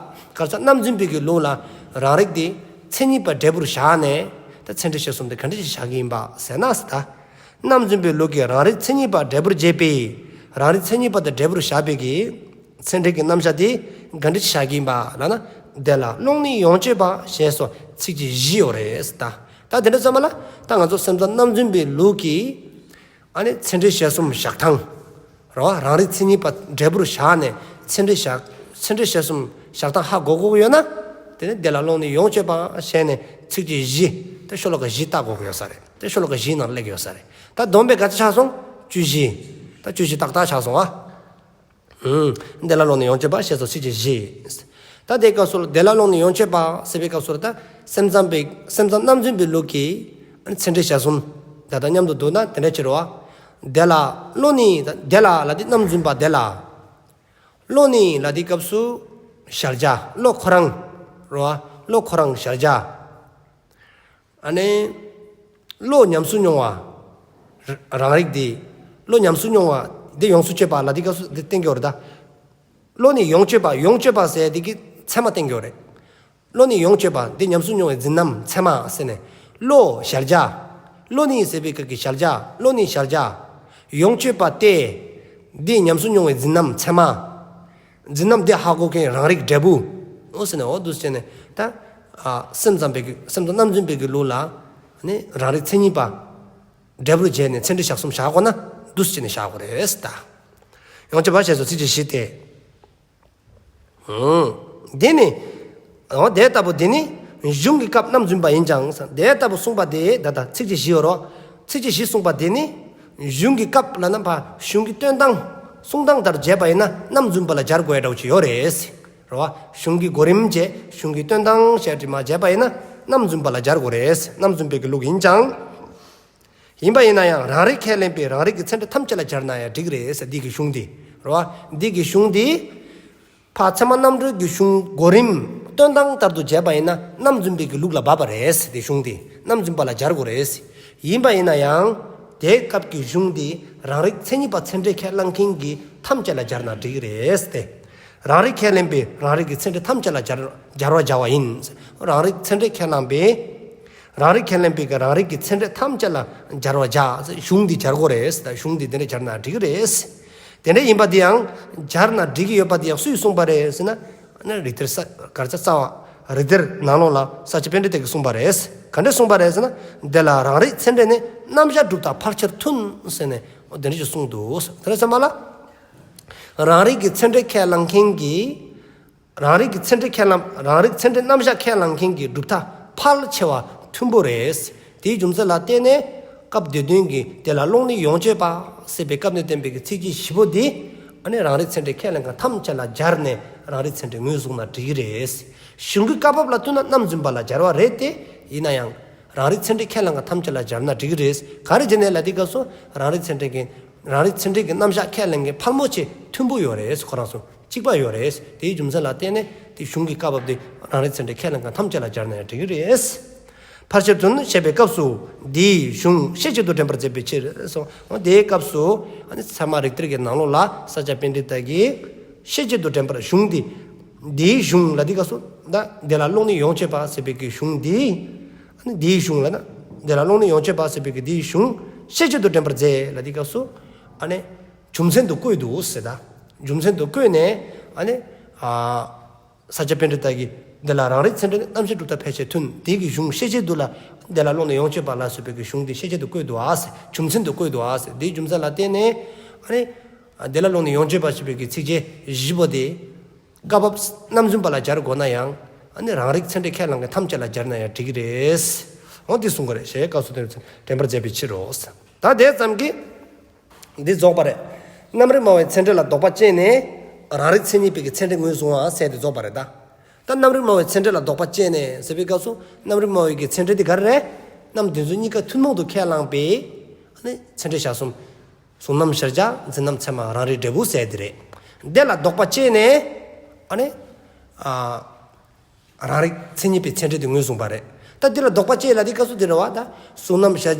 ག་རེ་ཟེར། རྣམ་རྫུན་པའི་གི་ལུགས་ལ་རང་རིག་དེ་མཚན་ཉིད་པ་འབྲས་བུར་བཞག་ནས་ད་ཚད་འབྲས་གཞལ་གསུམ་དེ་ག་འདྲ་ཞིག་བཞག་གི་ཡིན་པ་ཟེར་ན་ཟེར་ད། རྣམ་རྫུན་པའི་ལུགས་ཀྱི་རང་རིག་མཚན་ཉིད་པ་འབྲས་བུར་བྱེད་པའི། རང་རིག་མཚན་ཉིད་པ་དེ་འབྲས་བུར་བཞག་པའི་གི། ཚད་འབྲས་ཀྱི་རྣམ་གཞག་དེ་ག་འདྲ་བཞག་གི་ཡིན་པ་ལབ་ན། དེ་ལ་བློ་ནི་ཡོངས་གཅོད་པ་ཞེས་སོགས་ཚིགས་བཅད་བཞི་ཡོད་རེད་ཟེར་ད། ད་དེ་འདྲ་ཙམ་པ་ལ་ད་ང་ཚོ་སེམས་ཙམ་རྣམ་རྫུན་པའི་ལུགས་ཀྱི་ཨ་ནི་ཚད་འབྲས་གཞལ་གསུམ་བཞག་སྟངས་རེད་བ། རང་རིག་མཚན་ཉིད་པ་འབྲས་བུར་བཞག་ནས་ཚད་འབྲས་བཞག་ཚད་འབྲས་གཞལ་གསུམ་བཞག་སྟངས་ཧ་གོ་དགོས་ཀྱི་ཡོད་ན། དེ་ནི་དེ་ལ་བློ་ནི་ཡོངས་གཅོད་པ་ཞེས་ནས་ཚིགས་བཅད་བཞི་དེ་ཤོ་ལོ་ཀ་བཞི་བལྟ་དགོས་ཀྱི་ཡོད་ས་རེད། དེ་ཤོ་ལོ་ཀ་བཞིའི་ནང་སླེབས་ཀྱི་ཡོད་ས་རེད། ད་བསྡོམས་པས་ག་ཚོད་ཆགས་སོང་། བཅུ་བཞི། ད་བཅུ་བཞི་ཏག་ཏག་ཆགས་སོང་ཨ། ཨུམ། དེ་ལ་བློ་ནི་ཡོངས་གཅོད་པ་ཞེས་སོགས་ཚིགས་བཅད་བཞི། ད་དེའི་སྐབས་སུ་ལ་དེ་ལ་བློ་ནི་ཡོངས་གཅོད་པ་ཟེར་བའི་སྐབས་སུ་ལ་ད་སེམས་ཙམ་པའི་སེམས་ཙམ་རྣམ་རྫུན་པའི་ལུགས་ཀྱི་ཚད་འབྲས་གཞལ་གསུམ་ད་ལྟ་མཉམ་དུ་བསྡུ་ན་དེ་འདྲ་ཅིག་རེད་བ། དེ་ལ་བློ་ནི་ད་དེ་ལ་ལ་དེ་རྣམ་རྫུན་པ་དེ་ལ། བློ་ནི་ལ་དེའི་སྐབས་སུ་གཞལ་བྱ་བློ་ཁོ་རང་རེད་བ། བློ་ཁོ་རང་གཞལ་བྱ། ཨ་ནི། བློ་ཉམས་སུ་མྱོང་བ། རང་རིག་དེ། བློ་ཉམས་སུ་མྱོང་བ་དེ་ཡོངས་སུ་གཅོད་པ་ལ་དེའི་སྐབས་སུ་དེ་བསྟན་གྱི་ཡོད་རེད་ད། བློ་ནི་ཡོངས་གཅོད་པ། ཡོངས་གཅོད་པ་ཟེར་དེ་གི་ཚད་མ་བསྟན་གྱི་ཡོད་རེད། བློ་ནི་ཡོངས་གཅོད་པ་དེ་ཉམས་སུ་མྱོང་བའི་འཛིན་རྣམ་ཚད་མ་ཟེར་ནས། བློ་གཞལ་བྱ། བློ་ནི་ཟེར་བའི་སྐབས་ཀྱི་གཞལ་བྱ། བློ་ནི་གཞལ་བྱ། ཡོངས་གཅོད་པ་སྟེ། དེ་ཉམས་སུ་མྱོང་བའི་འཛིན་རྣམ་ཚད་མ། འཛིན་རྣམ་དེ་ཧ་གོ་མཁན་རང་རིག་འབྲས་བུ། འོ་ཟེར་ནས་འོ་འདུག་ཟེར་ནས་ད། ཨ། སེམས་ཙམ་པའི་གི་སེམས་ཙམ་རྣམ་རྫུན་པའི་གི་ལུགས་ལ། ནི་རང་རིག་མཚན་ཉིད་པ། འབྲས་བུར་བྱས་ནས་ཚད་འབྲས་གཞལ་གསུམ་བཞག་དགོས་ན་འདུག་ཟེར་ནས་བཞག་དགོས་རེད་ད། ཡོངས་གཅོད་པ་ཞེས་སོགས་ཚིགས་བཅད་བཞི་སྟེ། ཨང་། དེ་ནི། འོ་དེ་ལྟ་བུ་དེ་ནི་གཞུང་གི་སྐབས་རྣམ་རྫུན་པ་ཡིན་ཀྱང་། དེ་ལྟ་བུ་གསུངས་པ་དེ་ད་ལྟ་ཚིགས་བཅད་བཞི་ཡོད་རེད། ཚིགས་བཅད་བཞི་གསུངས་པ་དེ་ནི། གཞུང་གི་སྐབས་ལབ་ན་ཕ་གཞུང་གི་སྟོན་སྟངས་གསུང་སྟངས་ལྟར་བྱས་པ་ཡིན་ན་རྣམ་རྫུན་པ་ལ་སྦྱར་དགོས་ཡ་འདྲ་བོ་ཅིག་ཡོད་རེད། རེད་བ། གཞུང་གི་གོ་རིམ་བྱས་གཞུང་གི་སྟོན་སྟངས་བྱས་དེ་མ་བྱས་པ་ཡིན་ན་རྣམ་རྫུན་པ་ལ་སྦྱར་དགོས་རེད། རྣམ་རྫུན་པའི་གི་ལུགས་ཡིན་ཀྱང་། ཡིན་པ་ཡིན་ན་ཡང་རང་རིག་ཁས་ལེན་པའི་རང་རིག་གི་ཚད་འབྲས་ཐམས་ཅད་ལ་སྦྱར་ན་ཡང་འགྲིག་རེད་ཟེར། འདི་གི་གཞུང་འདི། རེད་བ། འདི་གི་གཞུང་འདི། ཕ་ཚད་མ་རྣམ་གྲོལ་གྱི་གཞུང་གོ་རིམ་སྟོན་སྟངས་ལྟར་དུ་བྱས་པ་ཡིན་ན་རྣམ་རྫུན་པའི་གི་ལུགས་ལ་བབས་པ་རེད་ཟེར། འདི་གཞུང་འདི་རྣམ་རྫུན་པ་ལ་སྦྱར་དགོས་རེད་ཟེར། ཡིན་པ་ཡིན་ན་ཡང་། དེའི་སྐབས་ཀྱི་གཞུང་འདི་རང་རིག་མཚན་ཉིད་པ་ཚད་འབྲས་ཁས་བླངས་མཁན་གྱི་ཐམས་ཅད་ལ་སྦྱར་ན་འགྲིག་རེད་ཟེར་ཏེ། རང་རིག་ཁས་ལེན་པའི་རང་རིག་གི་ཚད་འབྲས་ཐམས་ཅད་ལ་སྦྱར་སྦྱར་བར་བྱ་བ་ཡིན། རང་རིག་ཚད་འབྲས་ཁས་བླངས་པའི། རང་རིག་ཁས་ལེན་པའི་གི་རང་རིག་གི་ཚད་འབྲས་ཐམས་ཅད་ལ་སྦྱར་བར་བྱ། གཞུང་འདི་སྦྱར་དགོས་རེད་ཟེར། གཞུང་འདི་དེ་འདྲ་སྦྱར་ན་འགྲིག་གི་རེད་ཟེར། དེ་འདྲ་ཡིན་པ་འདི་ཡང་སྦྱར་ན་འགྲིག་གི་ཡོད་པ་འདི་ཡང་སུས་གསུངས་པ་རེད་ཟེར་ན། ཨ་ནི་རིགས་གཏེར་ས་ག་རེ་ཟེར། རྩ་བ་རིགས་གཏེར་ནང་ལོགས་ལ་ས་སྐྱ་པཎྜི་ཏ་གིས་གསུངས་པ་རེད་ཟེར། ག་འདྲ་གསུངས་པ་རེད་ཟེར་ན། དེ་ལ་རང་རིག་ཚད་འབྲས་ནི། རྣམ་གཞག་གྲུབ་མཐའ་ཕལ་ཆེར་མཐུན་ཟེར་ནས་དེ་འདྲ་ཞིག་གསུངས་འདུག་ཟེར། དེ་ཚང་མ་ལ། རང་རིག་གི་ཚད་འབྲས་ཁས་བླངས་མཁན་གྱི། རང་རིག་གི་ཚད་འབྲས་ཁས་བླངས། རང་རིག་ཚད་འབྲས་རྣམ་གཞག་ཁས་བླངས་མཁན་གྱི་གྲུབ་མཐའ་ཕལ་ཆེ་བ་མཐུན་པོ་རེད། དེའི་རྒྱུ་མཚན་ལ་བརྟེན་ནས་སྐབས་དེ་དོན་གྱི་དེ་ལ་བློ་ནི་ཡོངས་གཅོད་པ་ཟེར་བའི་སྐབས་ནས་བསྟན་པའི་གི་ཚིགས་བཅད་བཞི་པོ་འདི། ཨ་ནི་རང་རིག་ཚད་འབྲས་ཁས་ལེན་མཁན་ཐམས་ཅད་ལ་སྦྱར་ནས་རང་རིག་ཚད་འབྲས་ངོས་བཟུང་ན་འགྲིག་གི་རེད། གཞུང་གི་བཀའ་བབས་ལ་བསྟུན་ན་རྣམ་རྫུན་པ་ལ་སྦྱར་བ་རེད་དེ། ཡིན་ན་ཡང་། རང་རིག་ཚད་འབྲས་ཁས་བླངས་མཁན་ཐམས་ཅད་ལ་སྦྱར་ན་འགྲིག་གི་རེད། ག་རེ་བྱས་ནས་ལབ་དུས་སྐབས་སུ་རང་རིག་ཚད་འབྲས་ཀྱི། རང་རིག་ཚད་འབྲས་ཀྱི་རྣམ་གཞག་ཁས་ལེན་མཁན་ཕལ་མོ་ཆེ་མཐུན་པོ་ཡོད་རེད། ཁོ་རང་ཚོ་གཅིག་པ་ཡོད་རེད། དེའི་རྒྱུ་མཚན་ལ་བརྟེན་ནས་དེ་གཞུང་གི་བཀའ་བབས་དེ་རང་རིག་ཚད་འབྲས་ཁས་ལེན་མཁན་ཐམས་ཅད་ལ་སྦྱར་ན་ཡང་འགྲིག་གི་རེད། ཕལ་ཆེར་མཐུན་ཞེས་པའི་སྐབས་སུ་འདིའི་གཞུང་ཤེས་བྱེད་དུ་དྲན་པར་མཛད་པའི་ཕྱིར་སོ། དེའི་སྐབས་སུ་ཨ་ནི་ཚད་མ་རིགས་གཏེར་གྱི་ནང་ལོགས་ལ་ས་སྐྱ་པཎྜི་ཏ་གིས་ཤེས་བྱེད་དུ་དྲན་པར་གཞུང་འདི། འདིའི་གཞུང་ལ་འདི་སྐབས་སུ་ད་དེ་ལ་ཀློག་ནི་ཡོངས་གཅོད་པ་ཟེར་བའི་གི་གཞུང་འདི། ཨ་ནི་འདིའི་གཞུང་ལ་ན་དེ་ལ་ཀློག་ནི་ཡོངས་གཅོད་པ་ཟེར་བའི་གི་འདིའི་གཞུང་ཤེས་བྱེད་དུ་འདྲེན་པར་མཛད་ལ་འདི་སྐབས་སུ། ཨ་ནི་རྒྱུ་མཚན་དུ་བཀོད་འདུག་ཟེར། ད་རྒྱུ་མཚན་དུ་བཀོད་ནས་ཨ་ནི་ཨ་ས་སྐྱ་པཎྜི་ཏ་གིས་འདི་ལ་རང་རིག་ཚད་འབྲས་ནི་རྣམ་ཤེས་གྲུབ་མཐའ་ཕལ་ཆེར་མཐུན། དེ་གི་གཞུང་ཤེས་བྱེད་དུ་ལ་དེ་ལ་ཀློག་ནི་ཡོངས་གཅོད་པ་ལ་ཟེར་བའི་གི་གཞུང་འདི་ཤེས་བྱེད་དུ་བཀོད་འདུག་ཨ་ཟེར། རྒྱུ་མཚན་དུ་བཀོད་འདུག་ཨ་ཟེར། དེའི་རྒྱུ་མཚན་ལ་བརྟེན་ནས་ཨ་ནི་ཨ་དེ་ལ་ཀློག་ནི་ཡོངས་གཅོད་པ་ཞེས་པའི་གི་ཚིགས་བཅད་བཞི་པོ་དེ། སྐབས་བབ་རྣམ་རྫུན་པ་ལ་སྦྱར་དགོས་ན་ཡང་། ཨ་ནི་རང་རིག་ཚད་འབྲས་ཁས་བླངས་མཁན་ཐམས་ཅད་ལ་སྦྱར་ན་ཡང་འགྲིག་གི་རེད། འོ་འདི་གསུང་གི་རེད། ཞེས་སྐབས་སུ་དེ་འདྲེན་པར་མཛད་པའི་ཕྱིར་རོ། ད་དེ་ཙམ་གྱིས་འདི་རྫོགས་པ་རེད། རྣམ་རིག་སྨྲ་བའི་ཚད་འབྲས་ལ་དོགས་པ་བཅད་ནས་རང་རིག་མཚན་ཉིད་པའི་གི་ཚད་འབྲས་ངོས་བཟུང་བ་ཟེར་དེ་རྫོགས་པ་རེད་ད། ད་རྣམ་རིག་སྨྲ་བའི་ཚད་འབྲས་ལ་དོགས་པ་བཅད་ནས་ཟེར་བའི་སྐབས་སུ་རྣམ་རིག་སྨྲ་བའི་གི་ཚད་འབྲས་འདི་ག་རེ་རེད། རྣམ་བདེན་རྫུན་གཉིས་ཀ་ཐུན་མོང་དུ་ཁས་བླངས་པའི་ཨ་ནི་ཚད་འབྲས་བཞག་གསུམ། གཟུང་རྣམ་གཞལ་བྱ། འཛིན་རྣམ་ཚད་མ། རང་རིག་འབྲས་བུ་ཟེར་དེ་རེད། དེ་ལ་དོགས་པ་བཅད་ནས་ཨ་ནི་ཨ་རང་རིག་མཚན་ཉིད་པའི་ཚད་འབྲས་དེ་ངོས་བཟུང་བ་རེད། ད་འདི་ལ་དོགས་པ་བཅད་ལ་དེ་སྐབས་སུ་དེ་རེད་བ། ད་གཟུང་རྣམ་གཞལ་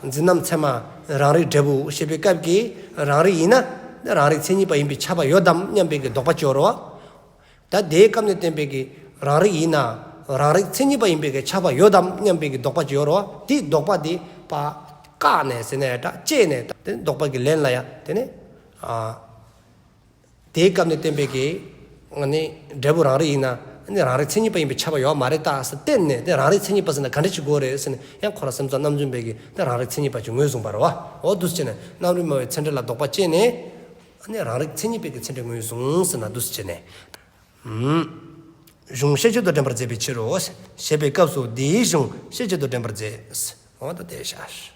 བྱ། འཛིན་རྣམ་ཚད་མ། རང་རིག་འབྲས་བུ་ཞེས་པའི་སྐབས་ཀྱི་རང་རིག་ཡིན་ན་རང་རིག་མཚན་ཉིད་པ་ཡིན་པས་ཁྱབ་པ་ཡོད་དམ་སྙམ་པའི་གི་དོགས་པ་བཅད་ཡོད་རེད་བ། ད་དེའི་སྐབས་ནས་བསྟན་པའི་གི་རང་རིག་ཡིན་ན་རང་རིག་མཚན་ཉིད་པ་ཡིན་པའི་གི་ཁྱབ་པ་ཡོད་དམ་སྙམ་པའི་གི་དོགས་པ་ཅིག་ཡོད་རེད་བ། དེའི་དོགས་པ་དེ་ཕར་བཀག་ནས་ཟེར་ན་ཡང་འདྲ། བཅད་ནས་ད་དེ་དོགས་པ་གི་ལན་ལ་ཡང་དེ་ནས་ཨ་དེའི་སྐབས་ནས་བསྟན་པའི་གི་ཨ་ནི་འབྲས་བུ་རང་རིག་ཡིན་ན་ཨ་ནི་རང་རིག་མཚན་ཉིད་པ་ཡིན་པས་ཁྱབ་པ་ཡོད་མ་རེད་ད་ཟེར་བསྟན་ནས། དེ་རང་རིག་མཚན་ཉིད་པ་ཟེར་ན་ག་འདྲ་ཅིག་དགོས་རེད་ཟེར་ནས་ཡང་ཁོ་རང་སེམས་ཙམ་རྣམ་རྫུན་པའི་གི་དེ་རང་རིག་མཚན་ཉིད་པ་ཅིག་ངོས་བཟུང་བ་རེད་བ། འོ་འདུག་སེ་བྱས་ནས་རྣམ་རིག་སྨྲ་བའི་ཚད་འབྲས་ལ་དོགས་པ་བཅད་ནས་ཨ་ནི་རང་རིག་མཚན་ཉིད་པའི་གི་ཚད་འབྲས་ངོས་བཟུང་ཟེར་ན་འདུག་སེ་བྱས་ནས། གཞུང་ཤེས་བྱེད་དུ་འདྲེན་པར་མཛད་པའི་ཕྱིར་རོ། ཞེས་པའི་སྐབས་སུ་འདིའི་གཞུང་ཤེས་བྱེད་དུ་འདྲེན་པར་མཛད། འོ་ད་དེ་བཞག